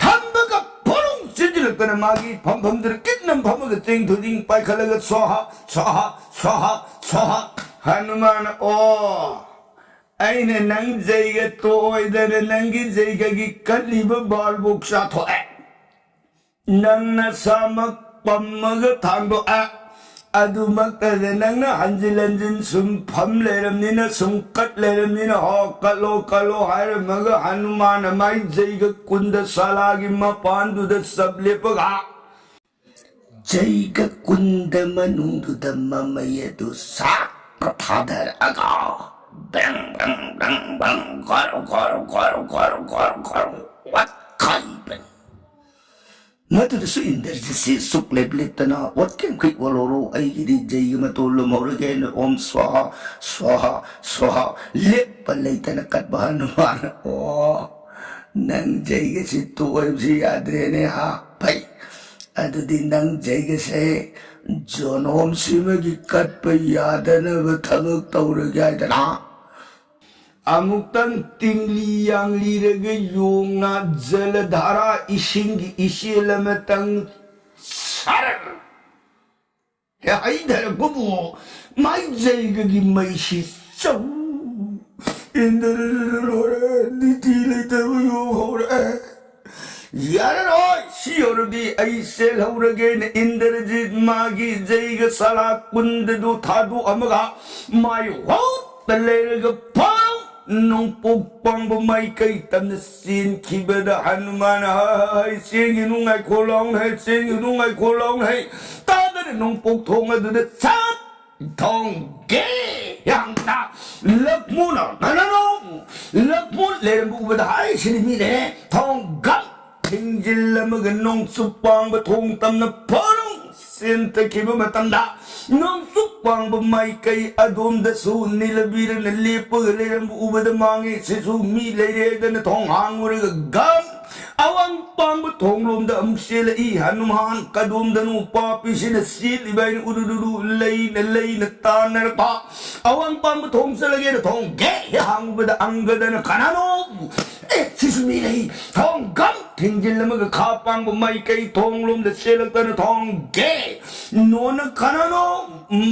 ꯊꯝꯕꯒ ꯐꯣꯔꯣꯡ ꯆꯦꯟꯁꯤꯜꯂꯛꯇꯅ ꯃꯥꯒꯤ ꯐꯝꯐꯝꯗꯨꯗ ꯀꯤꯠꯅ ꯐꯝꯃꯒ ꯆꯦꯡ ꯊꯣꯏꯗꯤꯡ ꯄꯥꯏꯈꯠꯂꯒ ꯁ꯭ꯋꯥꯍꯥ, ꯁ꯭ꯋꯥꯍꯥ, ꯁ꯭ꯋꯥꯍꯥ, ꯁ꯭ꯋꯥꯍꯥ꯫ ꯍꯅꯨꯃꯥꯟ, "ꯑꯣ, ꯑꯩꯅ ꯅꯪ ꯖꯩꯒ ꯇꯣꯛꯑꯣꯏꯗꯅ ꯅꯪꯒꯤ ꯖꯩꯒꯒꯤ ꯀꯠꯂꯤꯕ ꯕꯥꯜꯕꯨꯛ ꯆꯥꯊꯣꯛꯑꯦ꯫ ꯅꯪ ꯅꯁꯥꯃꯛ ꯄꯝꯃꯒ ꯊꯥꯡꯗꯣꯛꯑꯦ꯫ ꯑꯗꯨꯃꯛꯇꯗ ꯅꯪꯅ ꯍꯟꯖꯤꯟ ꯍꯟꯖꯤꯟ ꯁꯨꯝ ꯐꯝ ꯂꯩꯔꯝꯅꯤꯅ, ꯁꯨꯝ ꯀꯠ ꯂꯩꯔꯝꯅꯤꯅ, ꯍꯣ, ꯀꯠꯂꯣ, ꯀꯠꯂꯣ" ꯍꯥꯏꯔꯝꯃꯒ ꯍꯅꯨꯃꯥꯟꯅ ꯃꯥꯏ ꯖꯩꯒ ꯀꯨꯟꯗ ꯁꯥꯂꯥꯒꯤ ꯃꯄꯥꯟꯗꯨꯗ ꯆꯞ ꯂꯦꯞꯄꯒ ꯖꯩꯒ ꯀꯨꯟꯗ ꯃꯅꯨꯡꯗꯨꯗ ꯃꯃꯩ ꯑꯗꯨ ꯁꯥꯛ ꯊꯥꯗꯔꯛꯑꯒ ꯕ꯭ꯔꯪ ꯕ꯭ꯔꯪ ꯕ꯭ꯔꯪ ꯕ꯭ꯔꯪ ꯒꯣꯔꯣ ꯒꯣꯔꯣ ꯒꯣꯔꯣ ꯒꯣꯔꯣ ꯒꯣꯔꯣ ꯒꯣꯔꯣ ꯋꯥꯠꯈꯥꯏꯕꯅꯤ꯫ ꯃꯗꯨꯗꯁꯨ ꯏꯟꯗ꯭ꯔꯖꯤꯠꯁꯤ ꯁꯨꯛ ꯂꯦꯞ ꯂꯦꯞꯇꯅ "ꯑꯣꯠꯀꯦ ꯃꯈꯩ ꯑꯣꯠꯍꯧꯔꯣ, ꯑꯩꯒꯤꯗꯤ ꯖꯩꯒ ꯃꯇꯣꯟ ꯂꯨꯝꯍꯧꯔꯒꯦꯅ" ꯑꯣꯝ ꯁ꯭ꯋꯥꯍꯥ, ꯁ꯭ꯋꯥꯍꯥ, ꯁ꯭ꯋꯥꯍꯥ ꯂꯦꯞꯄ ꯂꯩꯇꯅ ꯀꯠꯄ ꯍꯅꯨꯃꯥꯟ꯫ "ꯑꯣ, ꯅꯪ ꯖꯩꯒꯁꯤ ꯇꯣꯛꯑꯣꯏꯕꯁꯤ ꯌꯥꯗ꯭ꯔꯦꯅꯦ ꯍꯥ? ꯐꯩ, ꯑꯗꯨꯗꯤ ꯅꯪ ꯖꯩꯒꯁꯦ ꯖꯣꯅꯣꯝꯁꯤꯃꯒꯤ ꯀꯠꯄ ꯌꯥꯗꯅꯕ ꯊꯕꯛ ꯇꯧꯔꯒꯦ ꯍꯥꯏꯗꯅ" ꯑꯃꯨꯛꯇꯪ ꯇꯤꯡꯂꯤ ꯌꯥꯡꯂꯤꯔꯒ ꯌꯣꯡꯅ ꯖꯂꯙꯥꯔꯥ ꯏꯁꯤꯡꯒꯤ ꯏꯆꯦꯜ ꯑꯃꯇꯪ ꯁꯔ ꯍꯩꯊꯔꯛꯄꯕꯨ ꯃꯥꯏ ꯖꯩꯒꯒꯤ ꯃꯩꯁꯤ ꯆꯧ ꯏꯟꯗ꯭ꯔꯖꯤꯠ ꯂꯣꯏꯔꯦ, ꯅꯤꯇꯤ ꯂꯩꯇꯕ ꯌꯣꯡ ꯍꯧꯔꯛꯑꯦ꯫ "ꯌꯥꯔꯔꯣꯏ, ꯁꯤ ꯌꯧꯔꯗꯤ ꯑꯩ ꯆꯦꯜꯍꯧꯔꯒꯦꯅ" ꯏꯟꯗ꯭ꯔꯖꯤꯠ ꯃꯥꯒꯤ ꯖꯩꯒ ꯁꯂꯥ ꯀꯨꯟꯗꯗꯨ ꯊꯥꯗꯣꯛꯑꯝꯃꯒ ꯃꯥꯏ ꯍꯣꯠꯇ ꯂꯩꯔꯒ ꯐꯥꯎ ꯅꯣꯡꯄꯣꯛ ꯄꯥꯡꯕ ꯃꯥꯏꯀꯩ ꯇꯝꯅ ꯆꯦꯟꯈꯤꯕꯗ ꯍꯅꯨꯃꯥꯟ "ꯍꯥꯏ, ꯆꯦꯟꯒꯤꯅꯨ, ꯉꯥꯏꯈꯣ ꯂꯥꯎꯅ ꯍꯥꯏ, ꯆꯦꯟꯒꯤꯅꯨ, ꯉꯥꯏꯈꯣ ꯂꯥꯎꯅ ꯍꯥꯏ", ꯇꯥꯗꯅ ꯅꯣꯡꯄꯣꯛ ꯊꯣꯡ ꯑꯗꯨꯗ ꯁꯠ ꯊꯣꯡꯒꯦ ꯌꯥꯝꯅ ꯂꯛꯃꯨꯅ ꯀꯅꯥꯅꯣ ꯂꯛꯄꯣꯠ ꯂꯩꯔꯝꯕ ꯎꯕꯗ ꯍꯥꯏꯁꯤꯅꯤ ꯃꯤ ꯂꯩꯔꯦ꯫ ꯊꯣꯡ ꯒꯝ ꯊꯤꯡꯖꯤꯜꯂꯝꯃꯒ ꯅꯣꯡꯆꯨꯞ ꯄꯥꯡꯕ ꯊꯣꯡ ꯇꯝꯅ ꯐꯔꯨꯡ ꯆꯦꯟꯊꯈꯤꯕ ꯃꯇꯝꯗ, ꯅꯣꯡꯆꯨꯞ ꯄꯥꯡꯕ ꯃꯥꯏꯀꯩ ꯑꯗꯣꯝꯗꯁꯨ ꯅꯤꯂꯕꯤꯔꯅ ꯂꯦꯞꯄꯒ ꯂꯩꯔꯝꯕ ꯎꯕꯗ ꯃꯥꯡꯉꯦ꯫ ꯁꯤꯁꯨ ꯃꯤ ꯂꯩꯔꯦꯗꯅ ꯊꯣꯡ ꯍꯥꯡꯉꯨꯔꯒ ꯒꯝ ꯑꯋꯥꯡ ꯄꯥꯡꯕ ꯊꯣꯡꯂꯣꯝꯗ ꯑꯃꯨꯛ ꯆꯦꯜꯂꯛꯏ꯫ ꯍꯅꯨꯃꯥꯟ ꯀꯗꯣꯝꯗꯅꯣ ꯄꯥꯄꯤꯁꯤꯅ ꯆꯦꯜꯂꯤꯕ ꯍꯥꯏꯅ ꯎꯔꯨ ꯔꯨ ꯔꯨ ꯂꯩꯅ ꯂꯩꯅ ꯇꯥꯟꯅꯔꯛꯄ꯫ ꯑꯋꯥꯡ ꯄꯥꯡꯕ ꯊꯣꯡ ꯆꯠꯂꯒꯦꯅ ꯊꯣꯡ ꯒꯦ ꯍꯦꯛ ꯍꯥꯡꯉꯨꯕꯗ ꯑꯪꯒꯗꯅ ꯀꯅꯥꯅꯣ? ꯑꯦ, ꯁꯤꯁꯨ ꯃꯤ ꯂꯩ꯫ ꯊꯣꯡ ꯒꯝ ꯊꯤꯡꯖꯤꯜꯂꯝꯃꯒ ꯈꯥ ꯄꯥꯡꯕ ꯃꯥꯏꯀꯩ ꯊꯣꯡꯂꯣꯝꯗ ꯆꯦꯜꯂꯛꯇꯅ ꯊꯣꯡ ꯒꯦ ꯅꯣꯅ ꯀꯅꯥꯅꯣ?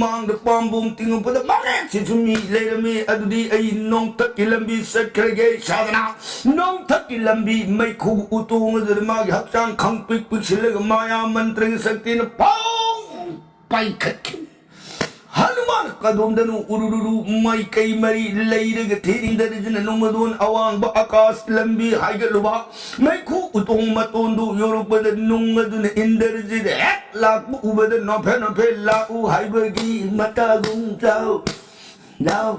ꯃꯥꯡꯗ ꯄꯥꯝꯕꯣꯝ ꯇꯤꯡꯉꯛꯄꯗ ꯃꯥꯂꯦꯝꯁꯤꯁꯨ ꯃꯤ ꯂꯩꯔꯝꯃꯤ꯫ ꯑꯗꯨꯗꯤ ꯑꯩ ꯅꯣꯡꯊꯛꯀꯤ ꯂꯝꯕꯤ ꯆꯠꯈ꯭ꯔꯒꯦ ꯁꯥꯗꯅ ꯅꯣꯡꯊꯛꯀꯤ ꯂꯝꯕꯤ ꯃꯩꯈꯨ ꯎꯇꯣꯡ ꯑꯗꯨꯗ ꯃꯥꯒꯤ ꯍꯛꯆꯥꯡ ꯈꯪ ꯄꯤꯛ ꯄꯤꯛꯁꯤꯜꯂꯒ ꯃꯥꯌꯥ ꯃꯟꯇ꯭ꯔꯒꯤ ꯁꯛꯇꯤꯅ ꯐꯥꯎ ꯄꯥꯏꯈꯠꯈꯤ꯫ ꯍꯅꯨꯃꯥꯟ ꯀꯗꯣꯝꯗꯅꯣ ꯎꯔꯨꯔꯨꯔꯨ ꯃꯥꯏꯀꯩ ꯃꯔꯤ ꯂꯩꯔꯒ ꯊꯦꯔꯤ ꯏꯟꯗ꯭ꯔꯖꯤꯠꯅ ꯅꯣꯡꯃꯗꯣꯟ ꯑꯋꯥꯡꯕ ꯑꯀꯥꯁ ꯂꯝꯕꯤ ꯍꯥꯏꯒꯠꯂꯨꯕ ꯃꯩꯈꯨ ꯎꯇꯣꯡ ꯃꯇꯣꯟꯗꯨ ꯌꯧꯔꯛꯄꯗ ꯅꯨꯡ ꯑꯗꯨꯅ ꯏꯟꯗ꯭ꯔꯖꯤꯠ ꯍꯦꯛ ꯂꯥꯛꯄ ꯎꯕꯗ ꯅꯣꯐꯦꯠ ꯅꯣꯐꯦꯠ ꯂꯥꯛꯎ ꯍꯥꯏꯕꯒꯤ ꯃꯇꯥꯒꯨꯝ ꯂꯥꯎ ꯂꯥꯎ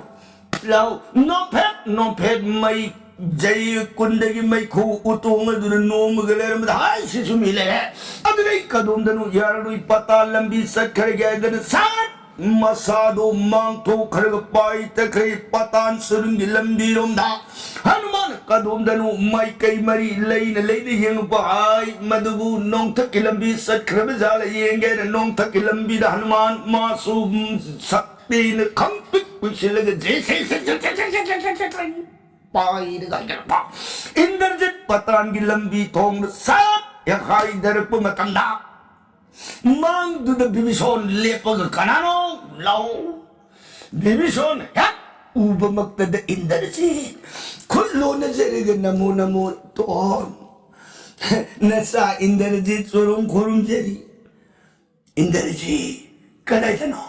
ꯂꯥꯎ ꯅꯣꯐꯦꯠ ꯅꯣꯐꯦꯠ ꯃꯩ ꯖꯩ ꯀꯨꯟꯗꯒꯤ ꯃꯩꯈꯨ ꯎꯇꯣꯡ ꯑꯗꯨꯅ ꯅꯣꯝꯃꯒ ꯂꯩꯔꯝꯕꯗ ꯍꯥꯏ ꯁꯤꯁꯨ ꯃꯤ ꯂꯩꯔꯦ꯫ ꯑꯗꯨꯗꯩ ꯀꯗꯣꯝꯗꯅꯣ ꯌꯥꯔꯔꯣꯏ ꯄꯇꯥ ꯂꯝꯕꯤ ꯆꯠꯈ꯭ꯔꯒꯦ ꯍꯥꯏꯗꯅ ꯁꯠ ꯃꯁꯥꯗꯣ ꯃꯥꯡꯊꯣꯛꯈ꯭ꯔꯒ ꯄꯥꯏ ꯇꯛꯈ꯭ꯔꯦ ꯄꯇꯥꯟ ꯁꯨꯔꯨꯡꯒꯤ ꯂꯝꯕꯤꯔꯣꯝꯗ꯫ ꯍꯅꯨꯃꯥꯟ ꯀꯗꯣꯝꯗꯅꯣ ꯃꯥꯏꯀꯩ ꯃꯔꯤ ꯂꯩꯅ ꯂꯩꯅ ꯌꯦꯡꯉꯛꯄ ꯍꯥꯏ ꯃꯗꯨꯕꯨ ꯅꯣꯡꯊꯛꯀꯤ ꯂꯝꯕꯤ ꯆꯠꯈ꯭ꯔꯕ ꯖꯥꯠꯂ ꯌꯦꯡꯒꯦꯅ ꯅꯣꯡꯊꯛꯀꯤ ꯂꯝꯕꯤꯗ ꯍꯅꯨꯃꯥꯟ ꯃꯥꯁꯨ ꯁꯛꯇꯤꯅ ꯈꯪꯄꯤꯛ ꯄꯤꯛꯁꯤꯜꯂꯒ ꯖꯦ ꯁꯦ ꯁꯦ ꯁꯦ ꯁꯦ ꯁꯦ ꯁꯦ ꯁꯦ ꯁꯦ ꯁꯦ ꯄꯥꯏꯔꯒ ꯍꯥꯏꯒꯠꯂꯛꯄ꯫ ꯏꯟꯗ꯭ꯔꯖꯤꯠ ꯄꯇꯥꯟꯒꯤ ꯂꯝꯕꯤ ꯊꯣꯡꯗ ꯁꯠ ꯍꯦꯛ ꯍꯥꯏꯊꯔꯛꯄ ꯃꯇꯝꯗ ꯃꯥꯡꯗꯨꯗ ꯕꯤꯕꯤꯁꯣꯟ ꯂꯦꯞꯄꯒ ꯀꯅꯥꯅꯣ ꯂꯥꯎ꯫ ꯕꯤꯕꯤꯁꯣꯟ ꯍꯦꯛ ꯎꯕꯃꯛꯇꯗ ꯏꯟꯗ꯭ꯔꯖꯤꯠ ꯈꯨꯠ ꯂꯣꯟꯅꯖꯔꯒ ꯅꯃꯣ ꯅꯃꯣ ꯇꯣꯟ ꯅꯆꯥ ꯏꯟꯗ꯭ꯔꯖꯤꯠ ꯆꯨꯔꯨꯝ ꯈꯨꯔꯨꯝꯖꯔꯤ꯫ ꯏꯟꯗ꯭ꯔꯖꯤꯠ ꯀꯗꯥꯏꯗꯅꯣ?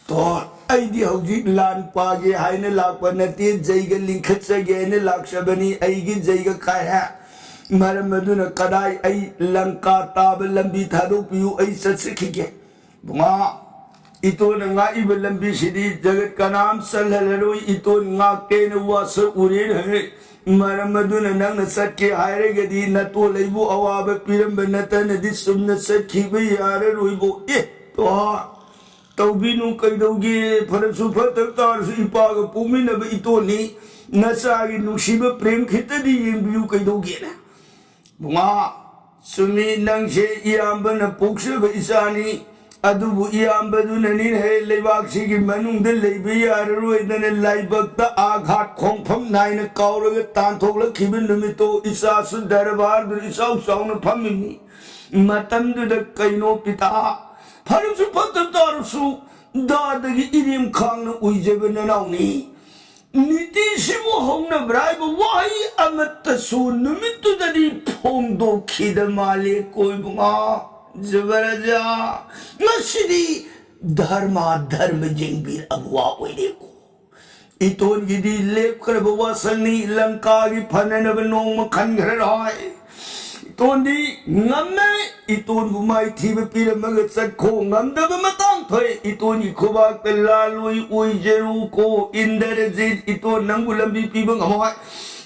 ꯇꯣꯟ ꯑꯩꯗꯤ ꯍꯧꯖꯤꯛ ꯂꯥꯟ ꯄꯥꯒꯦ ꯍꯥꯏꯅ ꯂꯥꯛꯄ ꯅꯠꯇꯦ, ꯖꯩꯒ ꯂꯤꯡꯈꯠꯆꯒꯦ ꯍꯥꯏꯅ ꯂꯥꯛꯆꯕꯅꯤ꯫ ꯑꯩꯒꯤ ꯖꯩꯒ ꯀꯥꯏꯔꯦ꯫ ꯃꯔꯝ ꯑꯗꯨꯅ ꯀꯗꯥꯏ ꯑꯩ ꯂꯪꯀꯥ ꯇꯥꯕ ꯂꯝꯕꯤ ꯊꯥꯗꯣꯛꯄꯤꯌꯨ, ꯑꯩ ꯆꯠꯆꯈꯤꯒꯦ꯫ ꯕꯨꯡꯉꯣ, ꯏꯇꯣꯟꯅ ꯉꯥꯛꯏꯕ ꯂꯝꯕꯤꯁꯤꯗꯤ ꯖꯒꯠ ꯀꯅꯥꯝ ꯆꯜꯍꯜꯂꯔꯣꯏ꯫ ꯏꯇꯣꯟ ꯉꯥꯛꯀꯦꯅ ꯋꯥꯁꯛ ꯎꯔꯦꯅ ꯍꯦ꯫ ꯃꯔꯝ ꯑꯗꯨꯅ ꯅꯪꯅ ꯆꯠꯀꯦ ꯍꯥꯏꯔꯒꯗꯤ ꯅꯇꯣꯜ ꯑꯩꯕꯨ ꯑꯋꯥꯕ ꯄꯤꯔꯝꯕ ꯅꯠꯇꯅꯗꯤ ꯆꯨꯝꯅ ꯆꯠꯈꯤꯕ ꯌꯥꯔꯔꯣꯏꯕꯣ꯫ ꯑꯦ, ꯇꯣꯍꯥ, ꯇꯧꯕꯤꯅꯨ ꯀꯩꯗꯧꯒꯦ? ꯐꯔꯁꯨ ꯐꯠꯇꯕ ꯇꯥꯔꯁꯨ ꯏꯄꯥꯒ ꯄꯣꯛꯃꯤꯟꯅꯕ ꯏꯇꯣꯟꯅꯤ꯫ ꯅꯆꯥꯒꯤ ꯅꯨꯡꯁꯤꯕ ꯄ꯭ꯔꯦꯝ ꯈꯤꯇꯗꯤ ꯌꯦꯡꯕꯤꯌꯨ ꯀꯩꯗꯧꯒꯦꯅ꯫ ꯕꯨꯡꯉꯥ, ꯆꯨꯝꯃꯤ, ꯅꯪꯁꯦ ꯏꯌꯥꯝꯕꯅ ꯄꯣꯛꯆꯕ ꯏꯆꯥꯅꯤ꯫ ꯑꯗꯨꯕꯨ ꯏꯌꯥꯝꯕꯗꯨꯅꯅꯤꯅꯦ ꯍꯦ ꯂꯩꯕꯥꯛꯁꯤꯒꯤ ꯃꯅꯨꯡꯗ ꯂꯩꯕ ꯌꯥꯔꯔꯣꯏꯗꯅ ꯂꯥꯏꯕꯛꯇ ꯑꯥꯘꯥꯠ ꯈꯣꯡꯐꯝ ꯅꯥꯏꯅ ꯀꯥꯎꯔꯒ ꯇꯥꯟꯊꯣꯛꯂꯛꯈꯤꯕ ꯅꯨꯃꯤꯠꯇꯣ ꯏꯆꯥꯁꯨ ꯗꯔꯕꯥꯔꯗꯨ ꯏꯆꯥꯎ ꯆꯥꯎꯅ ꯐꯝꯃꯤꯅꯤ꯫ ꯃꯇꯝꯗꯨꯗ ꯀꯩꯅꯣ ꯄꯤꯇꯥ, ꯐꯔꯁꯨ ꯐꯠꯇ ꯇꯥꯔꯁꯨ ꯗꯥꯗꯒꯤ ꯏꯔꯦꯝ ꯈꯥꯡꯅ ꯑꯣꯏꯖꯕ ꯅꯅꯥꯎꯅꯤ꯫ ꯅꯤꯇꯤꯁꯤꯕꯨ ꯍꯧꯅꯕ꯭ꯔꯥ ꯍꯥꯏꯕ ꯋꯥꯍꯩ ꯑꯃꯠꯇꯁꯨ ꯅꯨꯃꯤꯠꯇꯨꯗꯗꯤ ꯐꯣꯡꯗꯣꯛꯈꯤꯗ ꯃꯥꯜꯂꯦ ꯀꯣꯏꯕꯨꯉꯥ꯫ ꯖꯕꯔꯖꯥ, ꯉꯁꯤꯗꯤ ꯙꯔꯃ ꯙꯔꯃ ꯌꯦꯡꯕꯤꯔꯛꯑꯕ ꯋꯥ ꯑꯣꯏꯔꯦꯀꯣ꯫ ꯏꯇꯣꯟꯒꯤꯗꯤ ꯂꯦꯞꯈ꯭ꯔꯕ ꯋꯥꯁꯛꯅꯤ, ꯂꯪꯀꯥꯒꯤ ꯐꯅꯅꯕ ꯅꯣꯡꯃ ꯈꯟꯈ꯭ꯔꯔꯣꯏ꯫ ꯏꯇꯣꯟꯗꯤ ꯉꯝꯃꯦ꯫ ꯏꯇꯣꯟꯕꯨ ꯃꯥꯏꯊꯤꯕ ꯄꯤꯔꯝꯃꯒ ꯆꯠꯈꯣ꯫ ꯉꯝꯗꯕ ꯃꯇꯥꯡ ꯊꯣꯛꯑꯦ꯫ ꯏꯇꯣꯟꯒꯤ ꯈꯨꯕꯥꯛꯇ ꯂꯥꯜꯂꯣꯏ ꯑꯣꯏꯖꯔꯨꯀꯣ꯫ ꯏꯟꯗ꯭ꯔꯖꯤꯠ, ꯏꯇꯣꯟ ꯅꯪꯕꯨ ꯂꯝꯕꯤ ꯄꯤꯕ ꯉꯝꯃꯣꯏ꯫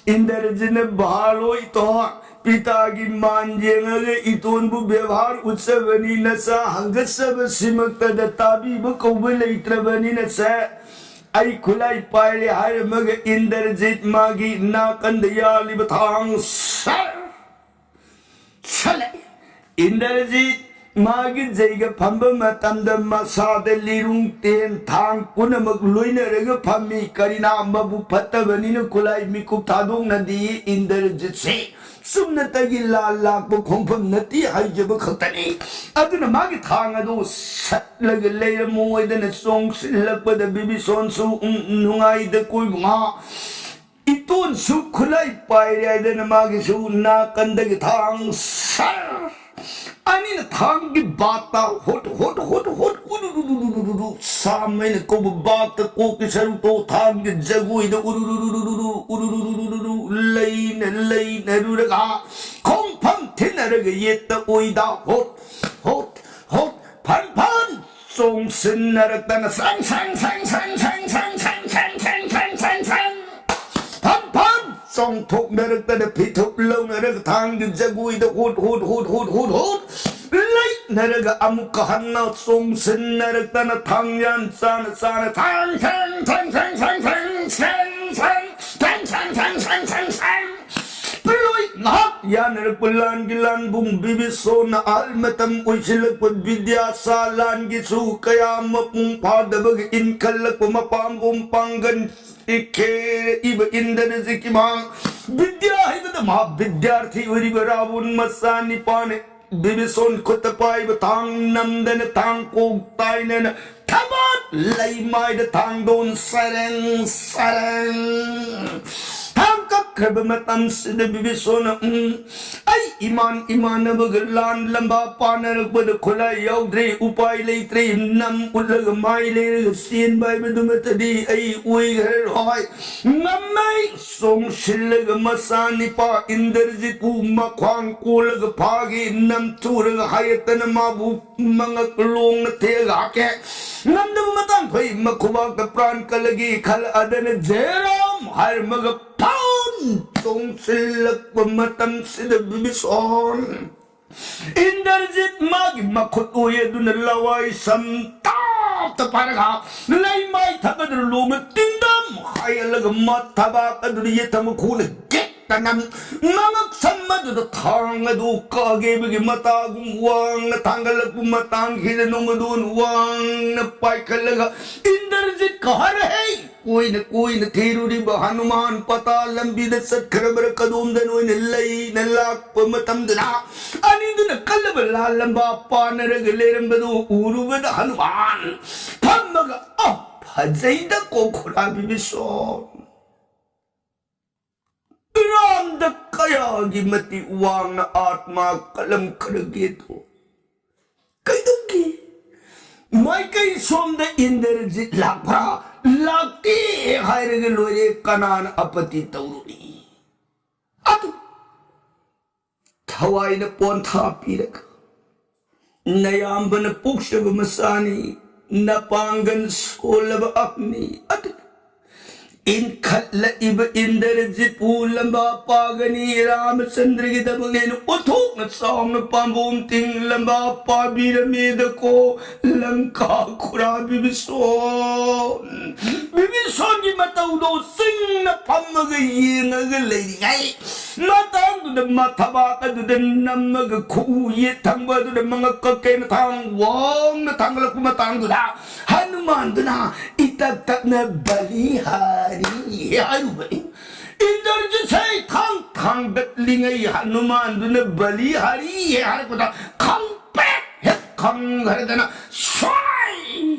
ꯏꯟꯗ꯭ꯔꯖꯤꯠꯅ ꯚꯥꯜꯂꯣꯏ ꯏꯇꯣꯟ꯫ ꯄꯤꯇꯥꯒꯤ ꯃꯥꯟ ꯌꯦꯡꯉꯒ ꯏꯇꯣꯟꯕꯨ ꯕꯦꯕꯥꯔ ꯎꯠꯆꯕꯅꯤ꯫ ꯅꯆꯥ ꯍꯪꯒꯠꯆꯕꯁꯤꯃꯛꯇꯗ ꯇꯥꯕꯤꯕ ꯀꯧꯕ ꯂꯩꯇ꯭ꯔꯕꯅꯤꯅ ꯁꯦ꯫ ꯑꯩ ꯈꯨꯠꯂꯥꯏ ꯄꯥꯏꯔꯦ ꯍꯥꯏꯔꯝꯃꯒ ꯏꯟꯗ꯭ꯔꯖꯤꯠ ꯃꯥꯒꯤ ꯅꯥꯀꯟꯗ ꯌꯥꯜꯂꯤꯕ ꯊꯥꯡ ꯁꯔ ꯁꯠꯂꯦ꯫ ꯏꯟꯗ꯭ꯔꯖꯤꯠ ꯃꯥꯒꯤ ꯖꯩꯒ ꯐꯝꯕ ꯃꯇꯝꯗ ꯃꯁꯥꯗ ꯂꯤꯔꯨꯡ ꯇꯦꯟ ꯊꯥꯡ ꯄꯨꯝꯅꯃꯛ ꯂꯣꯏꯅꯔꯒ ꯐꯝꯃꯤ꯫ ꯀꯔꯤꯅꯥ ꯃꯕꯨꯛ ꯐꯠꯇꯕꯅꯤꯅ ꯈꯨꯠꯂꯥꯏ ꯃꯤꯀꯨꯞ ꯊꯥꯗꯣꯛꯅꯗꯤ ꯏꯟꯗ꯭ꯔꯖꯤꯠꯁꯦ ꯆꯨꯝꯅꯇꯒꯤ ꯂꯥꯟ ꯂꯥꯛꯄ ꯈꯣꯡꯐꯝ ꯅꯠꯇꯦ ꯍꯥꯏꯖꯕ ꯈꯛꯇꯅꯤ꯫ ꯑꯗꯨꯅ ꯃꯥꯒꯤ ꯊꯥꯡ ꯑꯗꯨ ꯁꯠꯂꯒ ꯂꯩꯔꯝꯃꯣꯏꯗꯅ ꯆꯣꯡꯁꯤꯜꯂꯛꯄꯗ ꯕꯤꯕꯤꯁꯣꯟꯁꯨ, "ꯎꯝ, ꯅꯨꯡꯉꯥꯏꯗ ꯀꯣꯏꯕꯨꯉꯥ꯫ ꯏꯇꯣꯟꯁꯨ ꯈꯨꯠꯂꯥꯏ ꯄꯥꯏꯔꯦ" ꯍꯥꯏꯗꯅ ꯃꯥꯒꯤꯁꯨ ꯅꯥꯀꯟꯗꯒꯤ ꯊꯥꯡ ꯁꯔ ꯑꯅꯤꯅ ꯊꯥꯡꯒꯤ ꯕꯥꯠꯇ ꯍꯣꯠ ꯍꯣꯠ ꯍꯣꯠ ꯍꯣꯠ ꯎꯔꯨꯔꯨꯔꯨꯔꯨꯔꯨ ꯁꯥꯝ ꯍꯥꯏꯅ ꯀꯧꯕ ꯕꯥꯠꯇ ꯀꯣꯛꯀꯤ ꯁꯔꯨꯛꯇꯣ ꯊꯥꯡꯒꯤ ꯖꯒꯣꯏꯗ ꯎꯔꯨꯔꯨꯔꯨꯔꯨꯔꯨ ꯎꯔꯨꯔꯨꯔꯨꯔꯨꯔꯨ ꯂꯩꯅ ꯂꯩꯅꯔꯨꯔꯒ ꯈꯣꯡꯐꯝ ꯊꯤꯟꯅꯔꯒ ꯌꯦꯠꯇ ꯑꯣꯏꯗ ꯍꯣꯠ ꯍꯣꯠ ꯍꯣꯠ ꯐꯟ ꯐꯟ ꯆꯣꯡꯁꯤꯟꯅꯔꯛꯇꯅ ꯁꯪ ꯁꯪ ꯁꯪ ꯁꯪ ꯁꯪ ꯁꯪ ꯁꯪ ꯁꯪ ꯁꯪ ꯁꯪ ꯁꯪ ꯁꯪ ꯁꯪ ꯐꯝ ꯐꯝ ꯆꯣꯡꯊꯣꯛꯅꯔꯛꯇꯅ ꯐꯤꯊꯨꯞ ꯂꯧꯅꯔꯒ ꯊꯥꯡꯒꯤ ꯖꯒꯣꯏꯗ ꯍꯨꯠ ꯍꯨꯠ ꯍꯨꯠ ꯍꯨꯠ ꯍꯨꯠ ꯍꯨꯠ ꯂꯩꯅꯔꯒ ꯑꯃꯨꯛꯀ ꯍꯟꯅ ꯆꯣꯡꯁꯤꯟꯅꯔꯛꯇꯅ ꯊꯥꯡ ꯌꯥꯟ ꯆꯥꯅ ꯆꯥꯅ ꯊꯥꯡ ꯊꯥꯡ ꯊꯥꯡ ꯊꯥꯡ ꯊꯥꯡ ꯊꯥꯡ ꯁꯪ ꯁꯪ ꯁꯪ ꯁꯪ ꯁꯪ ꯁꯪ ꯁꯪ ꯂꯣꯏ ꯉꯥꯏꯍꯥꯛ ꯌꯥꯅꯔꯛꯄ ꯂꯥꯟꯒꯤ ꯂꯥꯟꯕꯨꯡ ꯕꯤꯕꯤꯁꯣꯟꯅ ꯑꯍꯜ ꯃꯇꯝ ꯑꯣꯏꯁꯤꯜꯂꯛꯄ ꯕꯤꯗ꯭ꯌꯥꯁꯥ ꯂꯥꯟꯒꯤꯁꯨ ꯀꯌꯥ ꯃꯄꯨꯡ ꯐꯥꯗꯕꯒꯤ ꯏꯟꯈꯠꯂꯛꯄ ꯃꯄꯥꯡꯒꯣꯝ ꯄꯥꯡꯒꯟ ꯏꯈꯦꯔꯛꯏꯕ ꯏꯟꯗ꯭ꯔꯖꯤꯠꯀꯤ ꯃꯍꯥꯛ ꯕꯤꯗ꯭ꯌꯥ ꯍꯩꯕꯗ ꯃꯍꯥꯛ ꯕꯤꯗ꯭ꯌꯥꯔꯊꯤ ꯑꯣꯏꯔꯤꯕ ꯔꯥꯕꯣꯟ ꯃꯆꯥ ꯅꯤꯄꯥꯅꯤ꯫ ꯕꯤꯕꯤꯁꯣꯟ ꯈꯨꯠꯇ ꯄꯥꯏꯕ ꯊꯥꯡ ꯅꯝꯗꯅ ꯊꯥꯡ ꯀꯣꯛ ꯇꯥꯏꯅꯅ ꯊꯕꯥꯠ ꯂꯩꯃꯥꯏꯗ ꯊꯥꯡꯗꯣꯟ ꯁꯔꯦꯡ ꯁꯔꯦꯡ ꯊꯥꯡ ꯀꯛꯈ꯭ꯔꯕ ꯃꯇꯝꯁꯤꯗ ꯕꯤꯕꯤꯁꯣꯟꯅ ꯎꯝ ꯑꯩ ꯏꯃꯥꯟ ꯏꯃꯥꯟꯅꯕꯒ ꯂꯥꯟ ꯂꯝꯕꯥ ꯄꯥꯅꯔꯛꯄꯗ ꯈꯨꯠꯂꯥꯏ ꯌꯥꯎꯗ꯭ꯔꯦ, ꯎꯄꯥꯏ ꯂꯩꯇ꯭ꯔꯦ, ꯅꯝ ꯎꯠꯂꯒ ꯃꯥꯏ ꯂꯩꯔꯒ ꯆꯦꯟꯕ ꯍꯥꯏꯕꯗꯨꯃꯠꯇꯗꯤ ꯑꯩ ꯑꯣꯏꯈ꯭ꯔꯔꯣꯏ꯫ ꯉꯝꯃꯩ ꯆꯣꯡꯁꯤꯜꯂꯒ ꯃꯆꯥ ꯅꯤꯄꯥ ꯏꯟꯗ꯭ꯔꯖꯤꯠꯄꯨ ꯃꯈ꯭ꯋꯥꯡ ꯀꯣꯜꯂꯒ ꯐꯥꯒꯦ, ꯅꯝꯊꯨꯔꯒ ꯍꯥꯏꯌꯦꯠꯇꯅ ꯃꯥꯕꯨ ꯃꯉꯛ ꯂꯣꯡꯅ ꯊꯦꯛꯑꯒ ꯍꯥꯠꯀꯦ꯫ ꯉꯝꯗꯕ ꯃꯇꯥꯡ ꯊꯣꯛꯏ, ꯃꯈꯨꯕꯥꯛꯇ ꯄ꯭ꯔꯥꯟ ꯀꯜꯂꯒꯦ ꯈꯜꯂꯛꯑꯗꯅ ꯖꯦꯔꯣꯝ ꯍꯥꯏꯔꯝꯃꯒ ꯐꯥꯎꯟ ꯆꯣꯡꯁꯤꯜꯂꯛꯄ ꯃꯇꯝꯁꯤꯗ ꯕꯤꯕꯤꯁꯣꯟ ꯏꯟꯗ꯭ꯔꯖꯤꯠ ꯃꯥꯒꯤ ꯃꯈꯨꯠ ꯑꯣꯏ ꯑꯗꯨꯅ ꯂꯋꯥꯏ ꯁꯝ ꯇꯥꯞꯇ ꯄꯥꯏꯔꯒ ꯂꯩꯃꯥꯏ ꯊꯛ ꯑꯗꯨꯅ ꯂꯣꯡꯅ ꯇꯤꯡꯗꯝ ꯍꯥꯏꯍꯜꯂꯒ ꯃꯊꯕꯥꯛ ꯑꯗꯨꯗ ꯌꯦꯠꯊꯪꯕ ꯈꯨꯠꯅ ꯒꯦꯠꯇ ꯅꯝ ꯃꯉꯛ ꯁꯝ ꯑꯗꯨꯗ ꯊꯥꯡ ꯑꯗꯨ ꯀꯥꯒꯦꯕꯒꯤ ꯃꯇꯥꯒꯨꯝ ꯋꯥꯡꯅ ꯊꯥꯡꯒꯠꯂꯛꯄ ꯃꯇꯥꯡꯁꯤꯗ ꯅꯣꯡꯃꯗꯣꯟ ꯋꯥꯡꯅ ꯄꯥꯏꯈꯠꯂꯒ ꯏꯟꯗ꯭ꯔꯖꯤꯠ ꯀꯍꯔꯍꯩ ꯀꯣꯏꯅ ꯀꯣꯏꯅ ꯊꯤꯔꯨꯔꯤꯕ ꯍꯅꯨꯃꯥꯟ ꯄꯇꯥ ꯂꯝꯕꯤꯗ ꯆꯠꯈ꯭ꯔꯕ꯭ꯔꯥ ꯀꯗꯣꯝꯗ ꯅꯣꯏꯅ ꯂꯩꯅ ꯂꯥꯛꯄ ꯃꯇꯝꯗꯨꯗ ꯑꯅꯤꯗꯨꯅ ꯀꯜꯂꯕ ꯂꯥꯜꯂꯝꯕ ꯄꯥꯟꯅꯔꯒ ꯂꯩꯔꯝꯕꯗꯨ ꯎꯔꯨꯕꯗ ꯍꯅꯨꯃꯥꯟ ꯐꯝꯃꯒ ꯑ ꯐꯖꯩꯗ ꯀꯣꯈꯨꯔꯥꯕꯤ ꯕꯤꯁꯣꯟ ꯏꯔꯥꯝꯗ ꯀꯌꯥꯒꯤ ꯃꯇꯤꯛ ꯋꯥꯡꯅ ꯑꯥꯠꯃꯥ ꯀꯜꯂꯝꯈ꯭ꯔꯒꯦꯗꯣ ꯀꯩꯗꯧꯒꯦ? ꯃꯥꯏꯀꯩ ꯁꯣꯝꯗ ꯏꯟꯗ꯭ꯔꯖꯤꯠ ꯂꯥꯛꯄ꯭ꯔꯥ ꯂꯥꯛꯇꯦ ꯍꯥꯏꯔꯒ ꯂꯣꯏꯔꯦ, ꯀꯅꯥꯅ ꯑꯄꯠꯇꯤ ꯇꯧꯔꯨꯅꯤ? ꯑꯗꯨ ꯊꯋꯥꯏꯅ ꯄꯣꯟꯊꯥ ꯄꯤꯔꯒ ꯅꯌꯥꯝꯕꯅ ꯄꯣꯛꯆꯕ ꯃꯆꯥꯅꯤ, ꯅꯄꯥꯡꯒꯜ ꯁꯣꯜꯂꯕ ꯑꯍꯟꯅꯤ꯫ ꯑꯗꯨ ꯏꯟꯈꯠꯂꯛꯏꯕ ꯏꯟꯗ꯭ꯔꯖꯤꯠꯄꯨ ꯂꯝꯕꯥ ꯄꯥꯒꯅꯤ, ꯔꯥꯃꯆꯟꯗ꯭ꯔꯒꯤꯗꯃꯛꯅꯦꯅ ꯑꯣꯟꯊꯣꯛꯅ ꯆꯥꯎꯅ ꯄꯥꯝꯕꯣꯝ ꯇꯤꯡ ꯂꯝꯕꯥ ꯄꯥꯕꯤꯔꯝꯃꯦꯗꯀꯣ꯫ ꯂꯪꯀꯥ ꯈꯨꯔꯥ ꯕꯤꯕꯤꯁꯣꯟ, ꯕꯤꯕꯤꯁꯣꯟꯒꯤ ꯃꯇꯧꯗꯣ ꯆꯤꯡꯅ ꯐꯝꯃꯒ ꯌꯦꯡꯉꯒ ꯂꯩꯔꯤꯉꯩ ꯃꯇꯥꯡꯗꯨꯗ ꯃꯊꯕꯥꯛ ꯑꯗꯨꯗ ꯅꯝꯃꯒ ꯈꯨꯎ ꯌꯦꯠ ꯊꯪꯕ ꯑꯗꯨꯗ ꯃꯉꯛ ꯀꯛꯀꯩ ꯃꯊꯥꯡ ꯋꯥꯡꯅ ꯊꯥꯡꯒꯠꯂꯛꯄ ꯃꯇꯥꯡꯗꯨꯗ ꯍꯅꯨꯃꯥꯟꯗꯨꯅ ꯏꯇꯛ ꯇꯛꯅ "ꯕꯂꯤꯍꯥꯔꯤ" ꯍꯥꯏꯔꯨꯕꯅꯤ꯫ ꯏꯟꯗ꯭ꯔꯖꯤꯠꯁꯦ ꯈꯥꯡ ꯊꯥꯡꯒꯠꯂꯤꯉꯩ ꯍꯅꯨꯃꯥꯟꯗꯨꯅ "ꯕꯂꯤꯍꯥꯔꯤ" ꯍꯥꯏꯔꯛꯄꯗ ꯈꯪꯄ꯭ꯔꯦꯛ ꯍꯦꯛ ꯈꯪꯈ꯭ꯔꯗꯅ ꯁ꯭ꯋꯥꯏ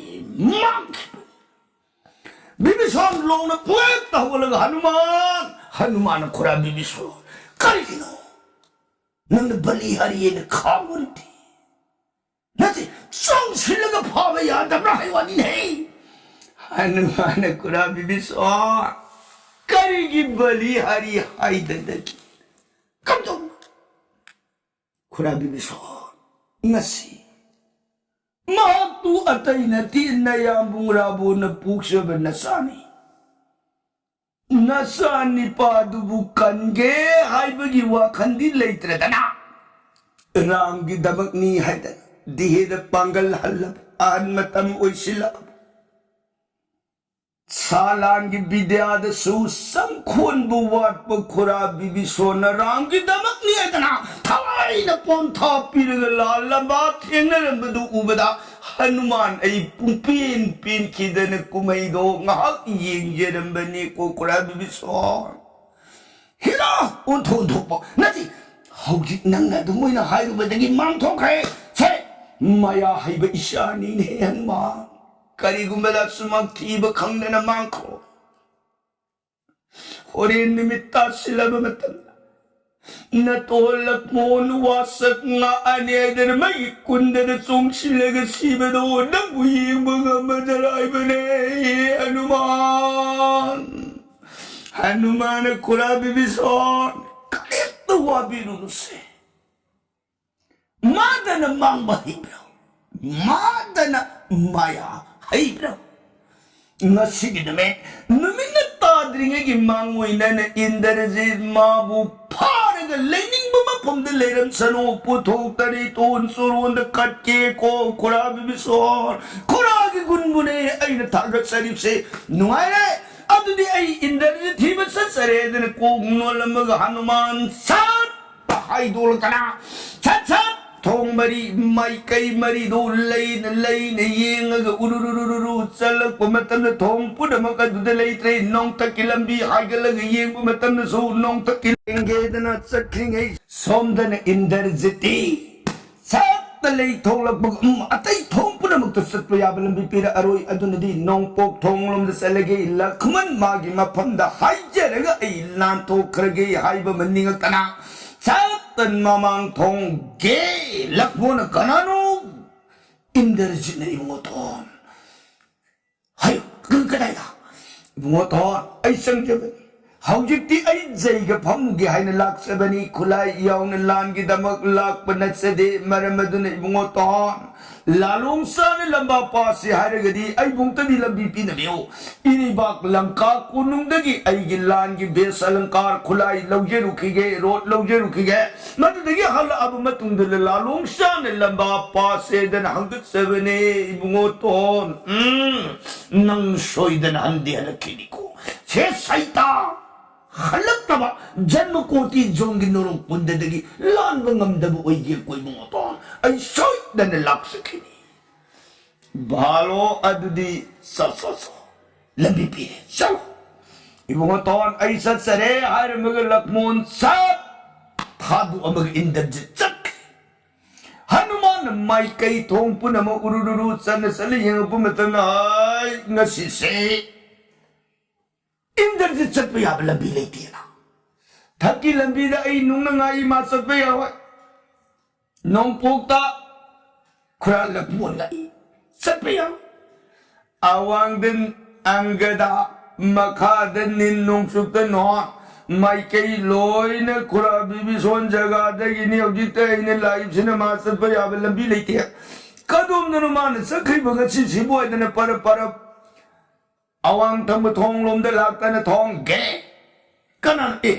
ꯃꯥꯡꯈꯤ꯫ ꯕꯤꯕꯤꯁꯣꯟ ꯂꯣꯡꯅ ꯄꯨꯡꯍꯦꯛꯇ ꯍꯧꯒꯠꯂꯒ "ꯍꯅꯨꯃꯥꯟ, ꯍꯅꯨꯃꯥꯟ ꯈꯨꯔꯥ ꯕꯤꯕꯤꯁꯣꯟ, ꯀꯔꯤꯒꯤꯅꯣ ꯅꯪꯅ ꯕꯂꯤꯍꯥꯔꯤꯅ ꯈꯥꯝꯃꯨꯔꯤꯗꯤ? ꯅꯠꯇꯦ, ꯆꯪꯁꯤꯜꯂꯒ ꯐꯥꯕ ꯌꯥꯗꯕ꯭ꯔꯥ ꯍꯥꯏ ꯋꯥꯅꯤꯅꯦ?" ꯍꯅꯨꯃꯥꯟ ꯈꯨꯔꯥ ꯕꯤꯕꯤꯁꯣꯟ, ꯀꯔꯤꯒꯤ ꯕꯂꯤꯍꯥꯔꯤ ꯍꯥꯏꯗꯅꯒꯦ? ꯀꯝꯗꯧꯅ? ꯈꯨꯔꯥ ꯕꯤꯕꯤꯁꯣꯟ, ꯉꯁꯤ ꯃꯍꯥꯛꯇꯨ ꯑꯇꯩ ꯅꯠꯇꯦ, ꯅꯌꯥꯝꯕꯨꯡ ꯔꯥꯕꯣꯟꯅ ꯄꯣꯛꯆꯕ ꯅꯆꯥꯅꯤ꯫ ꯅꯆꯥ ꯅꯤꯄꯥꯗꯨꯕꯨ ꯀꯟꯒꯦ ꯍꯥꯏꯕꯒꯤ ꯋꯥꯈꯜꯗꯤ ꯂꯩꯇ꯭ꯔꯗꯅ, ꯔꯥꯝꯒꯤꯗꯃꯛꯅꯤ ꯍꯥꯏꯗꯅ ꯗꯤꯍꯦꯗ ꯄꯥꯡꯒꯜ ꯍꯜꯂꯕ ꯑꯍꯟ ꯃꯇꯝ ꯑꯣꯏꯁꯤꯜꯂꯛꯑꯕ ꯁꯥꯂꯥꯟꯒꯤ ꯕꯤꯗ꯭ꯌꯥꯗꯁꯨ ꯁꯪꯈꯣꯟꯕ ꯋꯥꯠꯄ ꯈꯨꯔꯥ ꯕꯤꯕꯤꯁꯣꯟꯅ ꯔꯥꯝꯒꯤꯗꯃꯛꯅꯤ ꯍꯥꯏꯗꯅ ꯊꯋꯥꯏꯅ ꯄꯣꯝꯊꯥ ꯄꯤꯔꯒ ꯂꯥꯜꯂꯝꯕ ꯊꯦꯡꯅꯔꯝꯕꯗꯨ ꯎꯕꯗ ꯍꯅꯨꯃꯥꯟ ꯑꯩ ꯄꯨꯡꯄꯦꯟ ꯄꯦꯟꯈꯤꯗꯅ ꯀꯨꯝꯍꯩꯗꯣ ꯉꯥꯏꯍꯥꯛ ꯌꯦꯡꯖꯔꯝꯕꯅꯤ ꯀꯣ ꯈꯨꯔꯥ ꯕꯤꯕꯤꯁꯣꯟ꯫ ꯍꯤꯔꯥ ꯑꯣꯟꯊꯣꯛ ꯑꯣꯟꯊꯣꯛꯄ ꯅꯠꯇꯦ꯫ ꯍꯧꯖꯤꯛ ꯅꯪꯅ ꯑꯗꯨꯝ ꯑꯣꯏꯅ ꯍꯥꯏꯔꯨꯕꯗꯒꯤ ꯃꯥꯡꯊꯣꯛꯈ꯭ꯔꯦ꯫ ꯁꯦ, ꯃꯌꯥ ꯍꯩꯕ ꯏꯆꯥꯅꯤꯅꯦ ꯍꯦ ꯍꯅꯨꯃꯥꯟ꯫ ꯀꯔꯤꯒꯨꯝꯕꯗ ꯁꯨꯃꯛ ꯊꯤꯕ ꯈꯪꯗꯅ ꯃꯥꯡꯈ꯭ꯔꯣ꯫ ꯍꯣꯔꯦꯟ ꯅꯨꯃꯤꯠ ꯇꯥꯁꯤꯜꯂꯕ ꯃꯇꯝꯗ ꯅꯇꯣꯜ ꯂꯛꯃꯣꯟ ꯋꯥꯁꯛ ꯉꯥꯛꯑꯅꯤ ꯍꯥꯏꯗꯅ ꯃꯩ ꯀꯨꯟꯗꯅ ꯆꯣꯡꯁꯤꯜꯂꯒ ꯁꯤꯕꯗꯣ ꯅꯪꯕꯨ ꯌꯦꯡꯕ ꯉꯝꯃꯗ꯭ꯔꯥ ꯍꯥꯏꯕꯅꯦ, ꯍꯅꯨꯃꯥꯟ꯫ ꯍꯅꯨꯃꯥꯟ ꯈꯨꯔꯥ ꯕꯤꯕꯤꯁꯣꯟ, ꯀꯔꯤꯝꯇ ꯋꯥꯕꯤꯔꯨꯅꯨꯁꯦ꯫ ꯃꯥꯗꯅ ꯃꯥꯡꯕ ꯍꯩꯕ꯭ꯔꯣ? ꯃꯥꯗꯅ ꯃꯥꯌꯥ ꯍꯩꯕ꯭ꯔꯣ? ꯉꯁꯤꯒꯤ ꯅꯨꯃꯤꯠ, ꯅꯨꯃꯤꯠꯅ ꯇꯥꯗ꯭ꯔꯤꯉꯩꯒꯤ ꯃꯥꯡꯑꯣꯏꯅꯅ ꯏꯟꯗ꯭ꯔꯖꯤꯠ ꯃꯥꯕꯨ ꯐꯥꯔꯒ ꯂꯩꯅꯤꯡꯕ ꯃꯐꯝꯗ ꯂꯩꯔꯝꯁꯅꯨ, ꯄꯨꯊꯣꯛꯇꯔꯤ ꯇꯣꯟ ꯆꯨꯔꯣꯟꯗ ꯀꯠꯀꯦ ꯀꯣ ꯈꯨꯔꯥ ꯕꯤꯕꯤꯁꯣꯔ, ꯈꯨꯔꯥꯒꯤ ꯒꯨꯟꯕꯨꯅꯦ ꯑꯩꯅ ꯊꯥꯒꯠꯆꯔꯤꯕꯁꯦ꯫ ꯅꯨꯡꯉꯥꯏꯔꯦ꯫ ꯑꯗꯨꯗꯤ ꯑꯩ ꯏꯟꯗ꯭ꯔꯖꯤꯠ ꯊꯤꯕ ꯆꯠꯆꯔꯦ ꯍꯥꯏꯗꯅ ꯀꯣꯛ ꯅꯣꯜꯂꯝꯃꯒ ꯍꯅꯨꯃꯥꯟ ꯁꯠ ꯍꯥꯏꯗꯣꯛꯂꯛꯇꯅ ꯁꯠ ꯁꯠ ꯊꯣꯡ ꯃꯔꯤ ꯃꯥꯏꯀꯩ ꯃꯔꯤꯗꯨ ꯂꯩꯅ ꯂꯩꯅ ꯌꯦꯡꯉꯒ ꯎꯔꯨꯔꯨꯔꯨꯔꯨ ꯆꯠꯂꯛꯄ ꯃꯇꯝꯗ ꯊꯣꯡ ꯄꯨꯝꯅꯃꯛ ꯑꯗꯨꯗ ꯂꯩꯇ꯭ꯔꯦ꯫ ꯅꯣꯡꯊꯛꯀꯤ ꯂꯝꯕꯤ ꯍꯥꯏꯒꯠꯂꯒ ꯌꯦꯡꯕ ꯃꯇꯝꯗꯁꯨ ꯅꯣꯡꯊꯛꯀꯤ ꯌꯦꯡꯒꯦꯗꯅ ꯆꯠꯈ꯭ꯔꯤꯉꯩ ꯁꯣꯝꯗꯅ ꯏꯟꯗ꯭ꯔꯖꯤꯠꯇꯤ ꯁꯠꯇ ꯂꯩ ꯊꯣꯛꯂꯛꯄꯒ, ꯎꯝ, ꯑꯇꯩ ꯊꯣꯡ ꯄꯨꯝꯅꯃꯛꯇ ꯆꯠꯄ ꯌꯥꯕ ꯂꯝꯕꯤ ꯄꯤꯔꯛꯑꯔꯣꯏ꯫ ꯑꯗꯨꯅꯗꯤ ꯅꯣꯡꯄꯣꯛ ꯊꯣꯡꯂꯣꯝꯗ ꯆꯠꯂꯒꯦ, ꯂꯛꯃꯟ ꯃꯥꯒꯤ ꯃꯐꯝꯗ ꯍꯥꯏꯖꯔꯒ ꯑꯩ ꯂꯥꯟꯊꯣꯛꯈ꯭ꯔꯒꯦ ꯍꯥꯏꯕ ꯑꯃ ꯅꯤꯡꯉꯛꯇꯅ ꯁꯠꯇ ꯃꯃꯥꯡ ꯊꯣꯡ ꯒꯦ ꯂꯛꯃꯣꯅ ꯀꯅꯥꯅꯣ? ꯏꯟꯗ꯭ꯔꯖꯤꯠꯅ ꯏꯕꯨꯡꯉꯣ ꯊꯣꯟ꯫ ꯍꯥꯏꯌꯨ, ꯀ-, ꯀꯗꯥꯏꯗ? ꯏꯕꯨꯡꯉꯣ ꯊꯣꯟ, ꯑꯩ ꯆꯪꯖꯕꯅꯤ꯫ ꯍꯧꯖꯤꯛꯇꯤ ꯑꯩ ꯖꯩꯒ ꯐꯝꯃꯨꯒꯦ ꯍꯥꯏꯅ ꯂꯥꯛꯆꯕꯅꯤ꯫ ꯈꯨꯠꯂꯥꯏ ꯌꯥꯎꯅ ꯂꯥꯟꯒꯤꯗꯃꯛ ꯂꯥꯛꯄ ꯅꯠꯆꯗꯦ꯫ ꯃꯔꯝ ꯑꯗꯨꯅ ꯏꯕꯨꯡꯉꯣ ꯊꯣꯟ, ꯂꯥꯂꯣꯡ ꯆꯥꯅ ꯂꯝꯕꯥ ꯄꯥꯁꯤ ꯍꯥꯏꯔꯒꯗꯤ ꯑꯩꯕꯨꯡꯇꯗꯤ ꯂꯝꯕꯤ ꯄꯤꯅꯕꯤꯌꯨ꯫ ꯏꯔꯩꯕꯥꯛ ꯂꯪꯀꯥ ꯀꯣꯅꯨꯡꯗꯒꯤ ꯑꯩꯒꯤ ꯂꯥꯟꯒꯤ ꯕꯦꯁ ꯑꯂꯪꯀꯥꯔ ꯈꯨꯠꯂꯥꯏ ꯂꯧꯖꯔꯨꯈꯤꯒꯦ, ꯔꯣꯠ ꯂꯧꯖꯔꯨꯈꯤꯒꯦ꯫ ꯃꯗꯨꯗꯒꯤ ꯍꯜꯂꯛꯑꯕ ꯃꯇꯨꯡꯗ ꯂꯥꯂꯣꯡ ꯆꯥꯅ ꯂꯝꯕꯥ ꯄꯥꯁꯦꯗꯅ ꯍꯪꯒꯠꯆꯕꯅꯦ ꯏꯕꯨꯡꯉꯣ ꯊꯣꯟ꯫ ꯎꯝ, ꯅꯪ ꯁꯣꯏꯗꯅ ꯍꯟꯗꯤ ꯍꯜꯂꯛꯈꯤꯅꯤꯀꯣ꯫ ꯁꯦ ꯁꯩꯇꯥ! ꯍꯜꯂꯛꯇꯕ ꯖꯟꯃ ꯀꯣꯇꯤ ꯖꯣꯟꯒꯤ ꯅꯣꯔꯣꯛ ꯄꯨꯟꯗꯗꯒꯤ ꯂꯥꯟꯕ ꯉꯝꯗꯕ ꯑꯣꯏꯒꯦ ꯀꯣ ꯏꯕꯨꯡꯉꯣ ꯊꯣꯟ꯫ ꯑꯩ ꯁꯣꯏꯗꯅ ꯂꯥꯛꯆꯈꯤꯅꯤ꯫ ꯚꯥꯂꯣ ꯑꯗꯨꯗꯤ ꯁꯣ, ꯁꯣ, ꯁꯣ꯫ ꯂꯝꯕꯤ ꯄꯤꯔꯦ, ꯆꯠꯂꯣ꯫ ꯏꯕꯨꯡꯉꯣ ꯊꯣꯟ, ꯑꯩ ꯆꯠꯆꯔꯦ ꯍꯥꯏꯔꯝꯃꯒ ꯂꯛꯃꯣꯟ ꯁꯠ ꯊꯥꯗꯣꯛꯑꯝꯃꯒ ꯏꯟꯗ꯭ꯔꯖꯤꯠ ꯆꯠꯈ꯭ꯔꯦ꯫ ꯍꯅꯨꯃꯥꯟꯅ ꯃꯥꯏꯀꯩ ꯊꯣꯡ ꯄꯨꯝꯅꯃꯛ ꯎꯔꯨꯔꯨꯔꯨ ꯆꯠꯅ ꯆꯠꯅ ꯌꯦꯡꯉꯛꯄ ꯃꯇꯝꯗ, "ꯑꯩ ꯉꯁꯤꯁꯦ ꯏꯟꯗ꯭ꯔꯖꯤꯠ ꯆꯠꯄ ꯌꯥꯕ ꯂꯝꯕꯤ ꯂꯩꯇꯦꯅ꯫ ꯊꯛꯀꯤ ꯂꯝꯕꯤꯗ ꯑꯩ ꯅꯨꯡꯅ ꯉꯥꯏ ꯃꯥ ꯆꯠꯄ ꯌꯥꯔꯣꯏ꯫ ꯅꯣꯡꯄꯣꯛꯇ ꯈꯨꯔꯥ ꯂꯛꯃꯣꯟ ꯂꯥꯛꯏ, ꯆꯠꯄ ꯌꯥꯔꯣꯏ꯫ ꯑꯋꯥꯡꯗ ꯑꯪꯒꯗ, ꯃꯈꯥꯗ ꯅꯤꯟ ꯅꯣꯡꯆꯨꯞꯇ ꯅꯣꯟ, ꯃꯥꯏꯀꯩ ꯂꯣꯏꯅ ꯈꯨꯔꯥ ꯕꯤꯕꯤꯁꯣꯟ ꯖꯒꯥꯗꯒꯤꯅꯤ꯫ ꯍꯧꯖꯤꯛꯇ ꯑꯩꯅ ꯂꯥꯛꯏꯕꯁꯤꯅ ꯃꯥ ꯆꯠꯄ ꯌꯥꯕ ꯂꯝꯕꯤ ꯂꯩꯇꯦ꯫ ꯀꯗꯣꯝꯗꯅꯣ ꯃꯥꯅ ꯆꯠꯈ꯭ꯔꯤꯕ ꯉꯁꯤꯁꯤꯕꯨ ꯍꯥꯏꯗꯅ ꯄꯔꯞ ꯄꯔꯞ ꯑꯋꯥꯡ ꯊꯪꯕ ꯊꯣꯡ ꯂꯣꯝꯗ ꯂꯥꯛꯇꯅ ꯊꯣꯡ ꯒꯦ꯫ ꯀꯅꯥꯅꯣ? ꯑꯦ,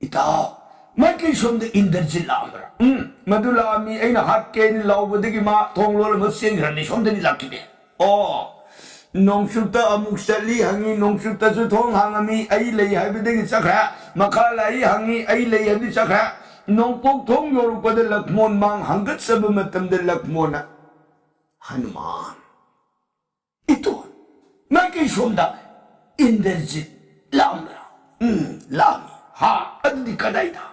ꯏꯇꯥꯎ, ꯃꯥꯏꯀꯩ ꯁꯣꯝꯗ ꯏꯟꯗ꯭ꯔꯖꯤꯠ ꯂꯥꯛꯑꯝꯕ꯭ꯔꯥ? ꯎꯝ, ꯃꯗꯨ ꯂꯥꯛꯑꯝꯃꯤ꯫ ꯑꯩꯅ ꯍꯥꯠꯀꯦ ꯍꯥꯏꯅ ꯂꯥꯎꯕꯗꯒꯤ ꯃꯥ ꯊꯣꯡ ꯂꯣꯜꯂꯝꯃ ꯆꯦꯟꯈ꯭ꯔꯅꯤ, ꯁꯣꯝꯗꯗꯤ ꯂꯥꯛꯈꯤꯗꯦ꯫ ꯑꯣ, ꯅꯣꯡꯆꯨꯞꯇ ꯑꯃꯨꯛ ꯆꯠꯂꯤ ꯍꯪꯉꯤ, ꯅꯣꯡꯆꯨꯞꯇꯁꯨ ꯊꯣꯡ ꯍꯥꯡꯉꯝꯃꯤ, ꯑꯩ ꯂꯩ ꯍꯥꯏꯕꯗꯒꯤ ꯆꯠꯈ꯭ꯔꯦ꯫ ꯃꯈꯥ ꯂꯥꯛꯏ ꯍꯪꯉꯤ, ꯑꯩ ꯂꯩ ꯍꯥꯏꯕꯗꯤ ꯆꯠꯈ꯭ꯔꯦ꯫ ꯅꯣꯡꯄꯣꯛ ꯊꯣꯡ ꯌꯧꯔꯛꯄꯗ ꯂꯛꯃꯣꯟ ꯃꯥꯡ ꯍꯪꯒꯠꯆꯕ ꯃꯇꯝꯗ ꯂꯛꯃꯣꯟꯅ, "ꯍꯅꯨꯃꯥꯟ, ꯏꯇꯣꯟ, ꯃꯥꯏꯀꯩ ꯁꯣꯝꯗ ꯏꯟꯗ꯭ꯔꯖꯤꯠ ꯂꯥꯛꯑꯝꯕ꯭ꯔꯥ?" "ꯎꯝ, ꯂꯥꯛꯑꯝꯃꯤ꯫ ꯍꯥ, ꯑꯗꯨꯗꯤ ꯀꯗꯥꯏꯗ?"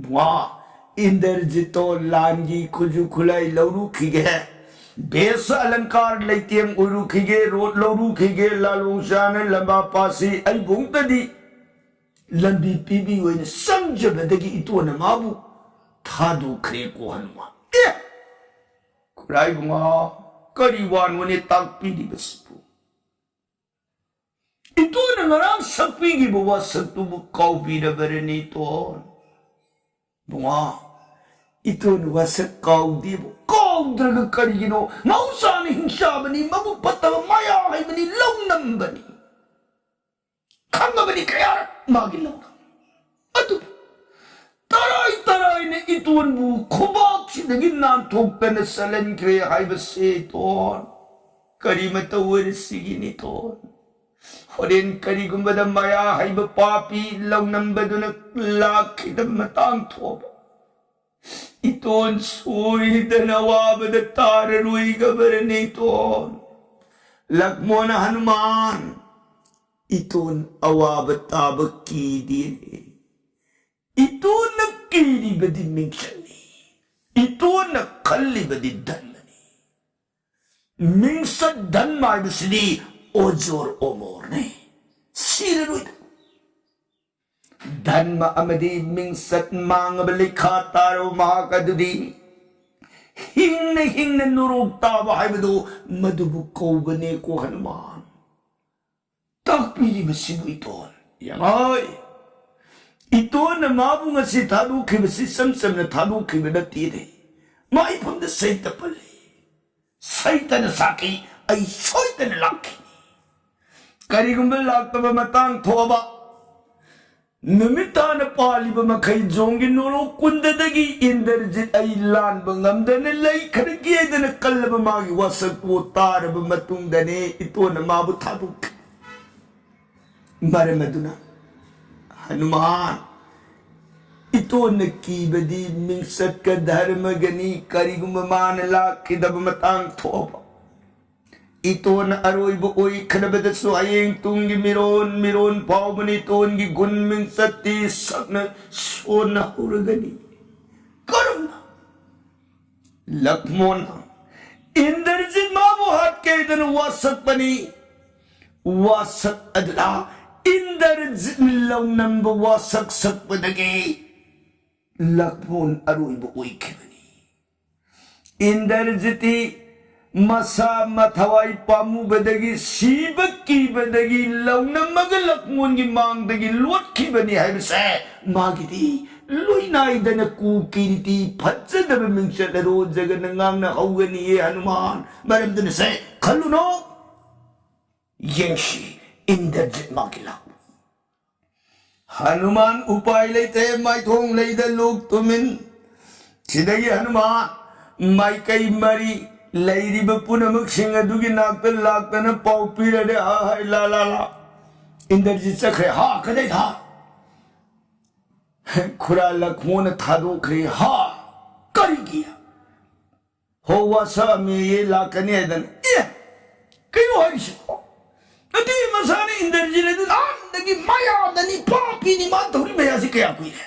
"ꯕꯨꯉꯥ, ꯏꯟꯗ꯭ꯔꯖꯤꯠꯇꯣ ꯂꯥꯟꯒꯤ ꯈꯨꯠꯁꯨ ꯈꯨꯠꯂꯥꯏ ꯂꯧꯔꯨꯈꯤꯒꯦ, ꯚꯦꯁ ꯑꯂꯪꯀꯥꯔ ꯂꯩꯇꯦꯡ ꯑꯣꯏꯔꯨꯈꯤꯒꯦ, ꯔꯣꯠ ꯂꯧꯔꯨꯈꯤꯒꯦ, ꯂꯥꯂꯣꯡ ꯆꯥꯅ ꯂꯝꯕꯥ ꯄꯥꯁꯤ ꯑꯩꯕꯨꯡꯇꯗꯤ ꯂꯝꯕꯤ ꯄꯤꯕꯤꯌꯨ" ꯍꯥꯏꯅ ꯆꯪꯖꯕꯗꯒꯤ ꯏꯇꯣꯟꯅ ꯃꯥꯕꯨ ꯊꯥꯗꯣꯛꯈ꯭ꯔꯦꯀꯣ ꯍꯅꯨꯃꯥꯟ꯫ ꯑꯦ! ꯈꯨꯔꯥꯏ ꯕꯨꯉꯥ, ꯀꯔꯤ ꯋꯥꯅꯣꯅꯦ ꯇꯥꯛꯄꯤꯔꯤꯕꯁꯤꯕꯨ? ꯏꯇꯣꯟꯅ ꯉꯔꯥꯡ ꯁꯛꯄꯤꯈꯤꯕ ꯋꯥꯁꯛꯇꯨꯕꯨ ꯀꯥꯎꯕꯤꯔꯕꯔꯅꯦ ꯏꯇꯣꯟ? ꯕꯨꯉꯥ, ꯏꯇꯣꯟ ꯋꯥꯁꯛ ꯀꯥꯎꯗꯦꯕꯨ꯫ ꯀꯥꯎꯗ꯭ꯔꯒ ꯀꯔꯤꯒꯤꯅꯣ? ꯃꯍꯧꯁꯥꯅ ꯍꯤꯡꯆꯥꯕꯅꯤ, ꯃꯕꯨꯛ ꯐꯠꯇꯕ, ꯃꯌꯥ ꯍꯩꯕꯅꯤ, ꯂꯧ ꯅꯝꯕꯅꯤ꯫ ꯈꯪꯉꯕꯅꯤ ꯀꯌꯥꯔꯛ ꯃꯥꯒꯤ ꯂꯧꯅ꯫ ꯑꯗꯨ ꯇꯔꯥꯏ ꯇꯔꯥꯏꯅ ꯏꯇꯣꯟꯕꯨ ꯈꯨꯕꯥꯛꯁꯤꯗꯒꯤ ꯅꯥꯟꯊꯣꯛꯇꯅ ꯆꯠꯍꯟꯈ꯭ꯔꯦ ꯍꯥꯏꯕꯁꯦ ꯏꯇꯣꯟ꯫ ꯀꯔꯤ ꯃꯇꯧ ꯑꯣꯏꯔꯁꯤꯒꯤꯅꯤ ꯏꯇꯣꯟ? ꯍꯣꯔꯦꯟ ꯀꯔꯤꯒꯨꯝꯕꯗ ꯃꯌꯥ ꯍꯩꯕ ꯄꯥꯄꯤ ꯂꯧꯅꯝꯕꯗꯨꯅ ꯂꯥꯛꯈꯤꯗꯕ ꯃꯇꯥꯡ ꯊꯣꯛꯑꯕ? ꯏꯇꯣꯟ ꯁꯣꯏꯗꯅ ꯑꯋꯥꯕꯗ ꯇꯥꯔꯔꯣꯏꯒꯕꯔꯅꯦ ꯏꯇꯣꯟ꯫ ꯂꯛꯃꯣꯅ ꯍꯅꯨꯃꯥꯟ, ꯏꯇꯣꯟ ꯑꯋꯥꯕ ꯇꯥꯕ ꯀꯤꯗꯦ꯫ ꯏꯇꯣꯟꯅ ꯀꯤꯔꯤꯕꯗꯤ ꯃꯤꯡꯆꯠꯅꯤ꯫ ꯏꯇꯣꯟꯅ ꯈꯜꯂꯤꯕꯗꯤ ꯙꯟꯃꯅꯤ꯫ ꯃꯤꯡꯆꯠ ꯙꯟꯃ ꯍꯥꯏꯕꯁꯤꯗꯤ ꯑꯣꯖꯣꯔ ꯑꯣꯃꯣꯔꯅꯤ꯫ ꯁꯤꯔꯔꯣꯏꯗꯕ꯫ ꯙꯟꯃ ꯑꯃꯗꯤ ꯃꯤꯡꯆꯠ ꯃꯥꯡꯉꯕ ꯂꯩꯈꯥ ꯇꯥꯔꯕ ꯃꯍꯥꯛ ꯑꯗꯨꯗꯤ ꯍꯤꯡꯅ ꯍꯤꯡꯅ ꯅꯨꯔꯣꯛ ꯇꯥꯕ ꯍꯥꯏꯕꯗꯨ ꯃꯗꯨꯕꯨ ꯀꯧꯕꯅꯦꯀꯣ ꯍꯅꯨꯃꯥꯟ꯫ ꯇꯥꯛꯄꯤꯔꯤꯕꯁꯤꯕꯨ ꯏꯇꯣꯟ꯫ ꯌꯦꯡꯉꯣꯏ, ꯏꯇꯣꯟꯅ ꯃꯥꯕꯨ ꯉꯁꯤ ꯊꯥꯗꯣꯛꯈꯤꯕꯁꯤ ꯏꯆꯝ ꯆꯝꯅ ꯊꯥꯗꯣꯛꯈꯤꯕ ꯅꯠꯇꯦꯅꯦ꯫ ꯃꯥ ꯏꯐꯝꯗ ꯁꯩꯇ ꯄꯜꯂꯤ꯫ ꯁꯩꯇꯅ ꯁꯥꯈꯤ, "ꯑꯩ ꯁꯣꯏꯗꯅ ꯂꯥꯛꯈꯤꯅꯤ"꯫ ꯀꯔꯤꯒꯨꯝꯕ ꯂꯥꯛꯇꯕ ꯃꯇꯥꯡ ꯊꯣꯛꯑꯕ, ꯅꯨꯃꯤꯠ ꯇꯥꯅ ꯄꯥꯜꯂꯤꯕ ꯃꯈꯩ ꯖꯣꯡꯒꯤ ꯅꯣꯔꯣꯛ ꯀꯨꯟꯗꯗꯒꯤ ꯏꯟꯗ꯭ꯔꯖꯤꯠ ꯑꯩ ꯂꯥꯟꯕ ꯉꯝꯗꯅ ꯂꯩꯈ꯭ꯔꯒꯦ ꯍꯥꯏꯗꯅ ꯀꯜꯂꯕ ꯃꯥꯒꯤ ꯋꯥꯁꯛꯄꯨ ꯇꯥꯔꯕ ꯃꯇꯨꯡꯗꯅꯤ ꯏꯇꯣꯟꯅ ꯃꯥꯕꯨ ꯊꯥꯗꯣꯛꯈꯤ꯫ ꯃꯔꯝ ꯑꯗꯨꯅ ꯍꯅꯨꯃꯥꯟ, ꯏꯇꯣꯟꯅ ꯀꯤꯕꯗꯤ ꯃꯤꯡꯆꯠꯀ ꯙꯔꯃꯒꯅꯤ꯫ ꯀꯔꯤꯒꯨꯝꯕ ꯃꯥꯅ ꯂꯥꯛꯈꯤꯗꯕ ꯃꯇꯥꯡ ꯊꯣꯛꯑꯕ, ꯏꯇꯣꯟꯅ ꯑꯔꯣꯏꯕ ꯑꯣꯏꯈ꯭ꯔꯕꯗꯁꯨ ꯍꯌꯦꯡ ꯇꯨꯡꯒꯤ ꯃꯤꯔꯣꯟ ꯃꯤꯔꯣꯟ ꯐꯥꯎꯕꯅ ꯏꯇꯣꯟꯒꯤ ꯒꯨꯟ ꯃꯤꯡꯆꯠꯇꯤ ꯁꯛꯅ ꯁꯣꯟꯅ ꯍꯧꯔꯒꯅꯤ꯫ ꯀꯔꯝꯅ? ꯂꯛꯃꯣꯟ, ꯏꯟꯗ꯭ꯔꯖꯤꯠ ꯃꯥꯕꯨ ꯍꯥꯠꯀꯦꯗꯅ ꯋꯥꯁꯛꯄꯅꯤ꯫ ꯋꯥꯁꯛ ꯑꯗꯨꯗ ꯏꯟꯗ꯭ꯔꯖꯤꯠ ꯂꯧꯅꯝꯕ ꯋꯥꯁꯛ ꯁꯛꯄꯗꯒꯤ ꯂꯛꯃꯣꯟ ꯑꯔꯣꯏꯕ ꯑꯣꯏꯈꯤꯕꯅꯤ꯫ ꯏꯟꯗ꯭ꯔꯖꯤꯠꯇꯤ ꯃꯁꯥ ꯃꯊꯋꯥꯏ ꯄꯥꯝꯃꯨꯕꯗꯒꯤ, ꯁꯤꯕ ꯀꯤꯕꯗꯒꯤ ꯂꯧꯅꯝꯃꯒ ꯂꯛꯃꯣꯟꯒꯤ ꯃꯥꯡꯗꯒꯤ ꯂꯣꯠꯈꯤꯕꯅꯤ ꯍꯥꯏꯕꯁꯦ ꯃꯥꯒꯤꯗꯤ ꯂꯣꯏꯅꯥꯏꯗꯅ ꯀꯨ ꯀꯤꯔꯤꯇꯤ ꯐꯖꯗꯕ ꯃꯤꯡꯆꯠ ꯑꯗꯣ ꯖꯒꯠꯅ ꯉꯥꯡꯅ ꯍꯧꯒꯅꯤꯌꯦ ꯍꯅꯨꯃꯥꯟ꯫ ꯃꯔꯝꯗꯨꯅꯁꯦ ꯈꯜꯂꯨꯅꯣ꯫ ꯌꯦꯡꯁꯤ ꯏꯟꯗ꯭ꯔꯖꯤꯠ ꯃꯥꯒꯤ ꯂꯥꯛꯄ꯫ ꯍꯅꯨꯃꯥꯟ ꯎꯄꯥꯏ ꯂꯩꯇꯦ, ꯃꯥꯏꯊꯣꯡ ꯂꯩꯗ ꯂꯣꯛ ꯇꯨꯃꯤꯟ꯫ ꯁꯤꯗꯒꯤ ꯍꯅꯨꯃꯥꯟ ꯃꯥꯏꯀꯩ ꯃꯔꯤ ꯂꯩꯔꯤꯕ ꯄꯨꯝꯅꯃꯛꯁꯤꯡ ꯑꯗꯨꯒꯤ ꯅꯥꯛꯇ ꯂꯥꯛꯇꯅ ꯄꯥꯎ ꯄꯤꯔꯗꯤ, "ꯍꯥ, ꯍꯥꯏ, ꯂꯥ, ꯂꯥ, ꯂꯥ, ꯏꯟꯗ꯭ꯔꯖꯤꯠ ꯆꯠꯈ꯭ꯔꯦ, ꯍꯥ, ꯀꯗꯥꯏꯗ? ꯈꯨꯔꯥ ꯂꯛꯃꯣꯟꯅ ꯊꯥꯗꯣꯛꯈ꯭ꯔꯦ, ꯍꯥ, ꯀꯔꯤꯒꯤ?" ꯍꯣ, ꯋꯥꯁꯛꯑꯝꯃꯦꯌꯦ, ꯂꯥꯛꯀꯅꯤ ꯍꯥꯏꯗꯅ꯫ ꯑꯦ, ꯀꯩꯅꯣ ꯍꯥꯏꯔꯤꯁꯤꯕꯣ? ꯅꯠꯇꯦ, ꯃꯁꯥꯅ ꯏꯟꯗ꯭ꯔꯖꯤꯠ ꯑꯗꯨ ꯅꯍꯥꯟꯗꯒꯤ ꯃꯌꯥꯗꯅꯤ, ꯄꯥꯄꯤꯅꯤ, ꯃꯥ ꯇꯧꯔꯤ ꯃꯌꯥꯁꯤ ꯀꯌꯥ ꯀꯨꯏꯔꯦ?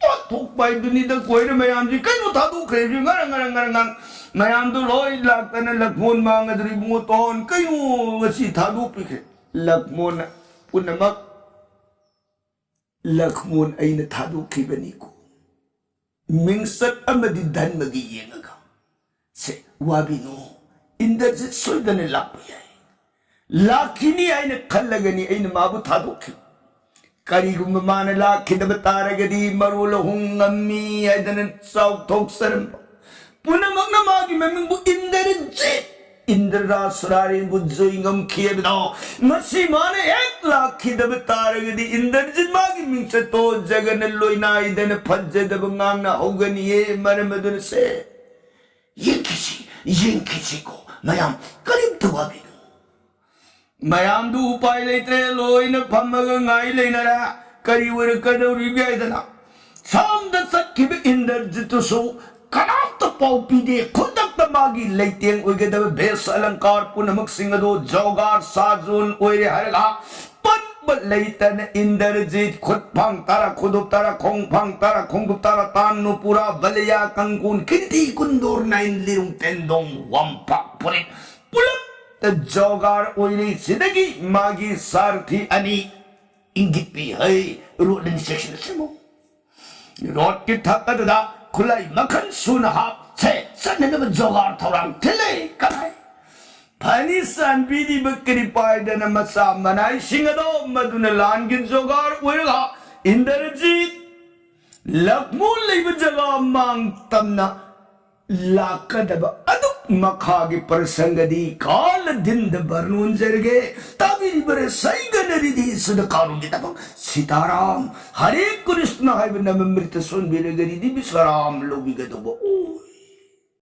ꯑꯣꯟꯊꯣꯛꯄ ꯍꯥꯏꯗꯨꯅꯤꯗ ꯀꯣꯏꯔ ꯃꯌꯥꯝꯁꯤ꯫ ꯀꯩꯅꯣ ꯊꯥꯗꯣꯛꯈ꯭ꯔꯦ ꯍꯥꯏꯕꯁꯤ? ꯉꯔꯪ, ꯉꯔꯪ, ꯉꯔꯪ, ꯉꯔꯪ꯫ ꯃꯌꯥꯝꯗꯣ ꯂꯣꯏ ꯂꯥꯛꯇꯅ ꯂꯛꯃꯣꯟ ꯃꯥꯡꯉꯗ꯭ꯔ ꯏꯕꯨꯡꯉꯣ ꯇꯣꯟ? ꯀꯩꯅꯣ ꯉꯁꯤ ꯊꯥꯗꯣꯛꯄꯤꯈ꯭ꯔꯦ? ꯂꯛꯃꯣꯟꯅ ꯄꯨꯝꯅꯃꯛ, "ꯂꯛꯃꯣꯟ ꯑꯩꯅ ꯊꯥꯗꯣꯛꯈꯤꯕꯅꯤꯀꯣ꯫ ꯃꯤꯡꯆꯠ ꯑꯃꯗꯤ ꯙꯔꯃꯒꯤ ꯌꯦꯡꯉꯒ꯫ ꯁꯦ, ꯋꯥꯕꯤꯅꯨ, ꯏꯟꯗ꯭ꯔꯖꯤꯠ ꯁꯣꯏꯗꯅ ꯂꯥꯛꯄ ꯌꯥꯏ꯫ ꯂꯥꯛꯈꯤꯅꯤ ꯍꯥꯏꯅ ꯈꯜꯂꯒꯅꯤ ꯑꯩꯅ ꯃꯥꯕꯨ ꯊꯥꯗꯣꯛꯈꯤꯕ"꯫ ꯀꯔꯤꯒꯨꯝꯕ ꯃꯥꯅ ꯂꯥꯛꯈꯤꯗꯕ ꯇꯥꯔꯒꯗꯤ ꯃꯔꯣꯜ ꯑꯍꯨꯝ ꯉꯝꯃꯤ ꯍꯥꯏꯗꯅ ꯆꯥꯎꯊꯣꯛꯆꯔꯝꯕ ꯄꯨꯝꯅꯃꯛꯅ ꯃꯥꯒꯤ ꯃꯃꯤꯡꯕꯨ ꯏꯟꯗ꯭ꯔꯖꯤꯠ, ꯏꯟꯗ꯭ꯔꯔꯥꯖ ꯁꯨꯔꯥꯔꯦꯟꯕꯨ ꯖꯣꯏ ꯉꯝꯈꯤ ꯍꯥꯏꯕꯗꯣ, ꯃꯁꯤ ꯃꯥꯅ ꯍꯦꯛ ꯂꯥꯛꯈꯤꯗꯕ ꯇꯥꯔꯒꯗꯤ ꯏꯟꯗ꯭ꯔꯖꯤꯠ ꯃꯥꯒꯤ ꯃꯤꯡꯆꯠꯇꯣ ꯖꯒꯅ ꯂꯣꯏꯅꯥꯏꯗꯅ ꯐꯖꯗꯕ ꯉꯥꯡꯅ ꯍꯧꯒꯅꯤꯌꯦ꯫ ꯃꯔꯝ ꯑꯗꯨꯅ ꯁꯦ, ꯌꯦꯡꯈꯤꯁꯤ, ꯌꯦꯡꯈꯤꯁꯤꯀꯣ ꯃꯌꯥꯝ, ꯀꯔꯤꯝꯇ ꯋꯥꯕꯤꯅꯨ꯫ ꯃꯌꯥꯝꯗꯨ ꯎꯄꯥꯏ ꯂꯩꯇ꯭ꯔꯦ, ꯂꯣꯏꯅ ꯐꯝꯃꯒ ꯉꯥꯏ ꯂꯩꯅꯔꯦ꯫ ꯀꯔꯤ ꯑꯣꯏꯔꯛꯀꯗꯧꯔꯤꯕꯒꯦ ꯍꯥꯏꯗꯅ ꯁꯣꯝꯗ ꯆꯠꯈꯤꯕ ꯏꯟꯗ꯭ꯔꯖꯤꯠꯇꯨꯁꯨ ꯀꯅꯥꯝꯇ ꯄꯥꯎ ꯄꯤꯗꯦ꯫ ꯈꯨꯗꯛꯇ ꯃꯥꯒꯤ ꯂꯩꯇꯦꯡ ꯑꯣꯏꯒꯗꯕ ꯚꯦꯁ ꯑꯂꯪꯀꯥꯔ ꯄꯨꯝꯅꯃꯛꯁꯤꯡ ꯑꯗꯨ ꯖꯣꯒꯥꯔ ꯁꯥꯖꯣꯟ ꯑꯣꯏꯔꯦ ꯍꯥꯏꯔꯒ ꯄꯟꯕ ꯂꯩꯇꯅ ꯏꯟꯗ꯭ꯔꯖꯤꯠ ꯈꯨꯠ ꯐꯥꯡ ꯇꯔꯥ, ꯈꯨꯗꯨꯞ ꯇꯔꯥ, ꯈꯣꯡ ꯐꯥꯡ ꯇꯔꯥ, ꯈꯣꯡꯗꯨꯞ ꯇꯔꯥ, ꯇꯥꯟ ꯅꯨꯄꯨꯔꯥ, ꯕꯂꯌꯥ, ꯀꯪꯀꯨꯟ, ꯀꯤꯔꯇꯤ, ꯀꯨꯟꯗꯣꯔ, ꯅꯥꯏꯟ, ꯂꯤꯔꯨꯡ, ꯇꯦꯟꯗꯣꯡ, ꯋꯥꯝꯄꯥꯛ, ꯐꯨꯔꯤꯠ ꯄꯨꯂꯞꯇ ꯖꯣꯒꯥꯔ ꯑꯣꯏꯔꯦ꯫ ꯁꯤꯗꯒꯤ ꯃꯥꯒꯤ ꯁꯥꯔꯊꯤ ꯑꯅꯤ ꯏꯪꯒꯤꯠ ꯄꯤ ꯍꯩ, ꯔꯣꯗ ꯑꯅꯤ ꯁꯦꯛꯁꯟꯗ ꯁꯦꯝꯃꯨ꯫ ꯔꯣꯗꯀꯤ ꯊꯛ ꯑꯗꯨꯗ ꯈꯨꯠꯂꯥꯏ ꯃꯈꯜ ꯁꯨꯅ ꯍꯥꯞꯁꯦ, ꯆꯠꯅꯅꯕ ꯖꯣꯒꯥꯔ ꯊꯧꯔꯥꯡ ꯊꯤꯜꯂꯦ꯫ ꯀꯅꯥꯏ ꯐꯅꯤ ꯆꯥꯟꯕꯤꯔꯤꯕ ꯀ꯭ꯔꯤꯄꯥꯏꯗꯅ ꯃꯆꯥ ꯃꯅꯥꯏꯁꯤꯡ ꯑꯗꯣ ꯃꯗꯨꯅ ꯂꯥꯟꯒꯤ ꯖꯣꯒꯥꯔ ꯑꯣꯏꯔꯒ ꯏꯟꯗ꯭ꯔꯖꯤꯠ ꯂꯛꯃꯨ ꯂꯩꯕ ꯖꯒꯥ ꯃꯥꯡ ꯇꯝꯅ ꯂꯥꯛꯀꯗꯕ ꯑꯗꯨꯛ ꯃꯈꯥꯒꯤ ꯄ꯭ꯔꯁꯪꯒꯗꯤ ꯀꯥꯂ ꯗꯤꯟꯗ ꯕꯔꯅꯣꯟꯖꯔꯒꯦ꯫ ꯇꯥꯕꯤꯔꯤꯕꯔ ꯁꯩꯒꯅꯔꯤꯗꯤ ꯁꯨꯗ ꯀꯥꯔꯨꯒꯤ ꯊꯕꯛ ꯁꯤꯇꯥꯔꯥꯝ ꯍꯔꯦ ꯀ꯭ꯔꯤꯁꯅ ꯍꯥꯏꯕ ꯅꯃꯃ꯭ꯔꯤꯇ ꯁꯣꯟꯕꯤꯔꯒꯗꯤ ꯕꯤꯁ꯭ꯋꯥꯔꯥꯝ ꯂꯧꯕꯤꯒꯗꯧꯕ ꯑꯣꯏ꯫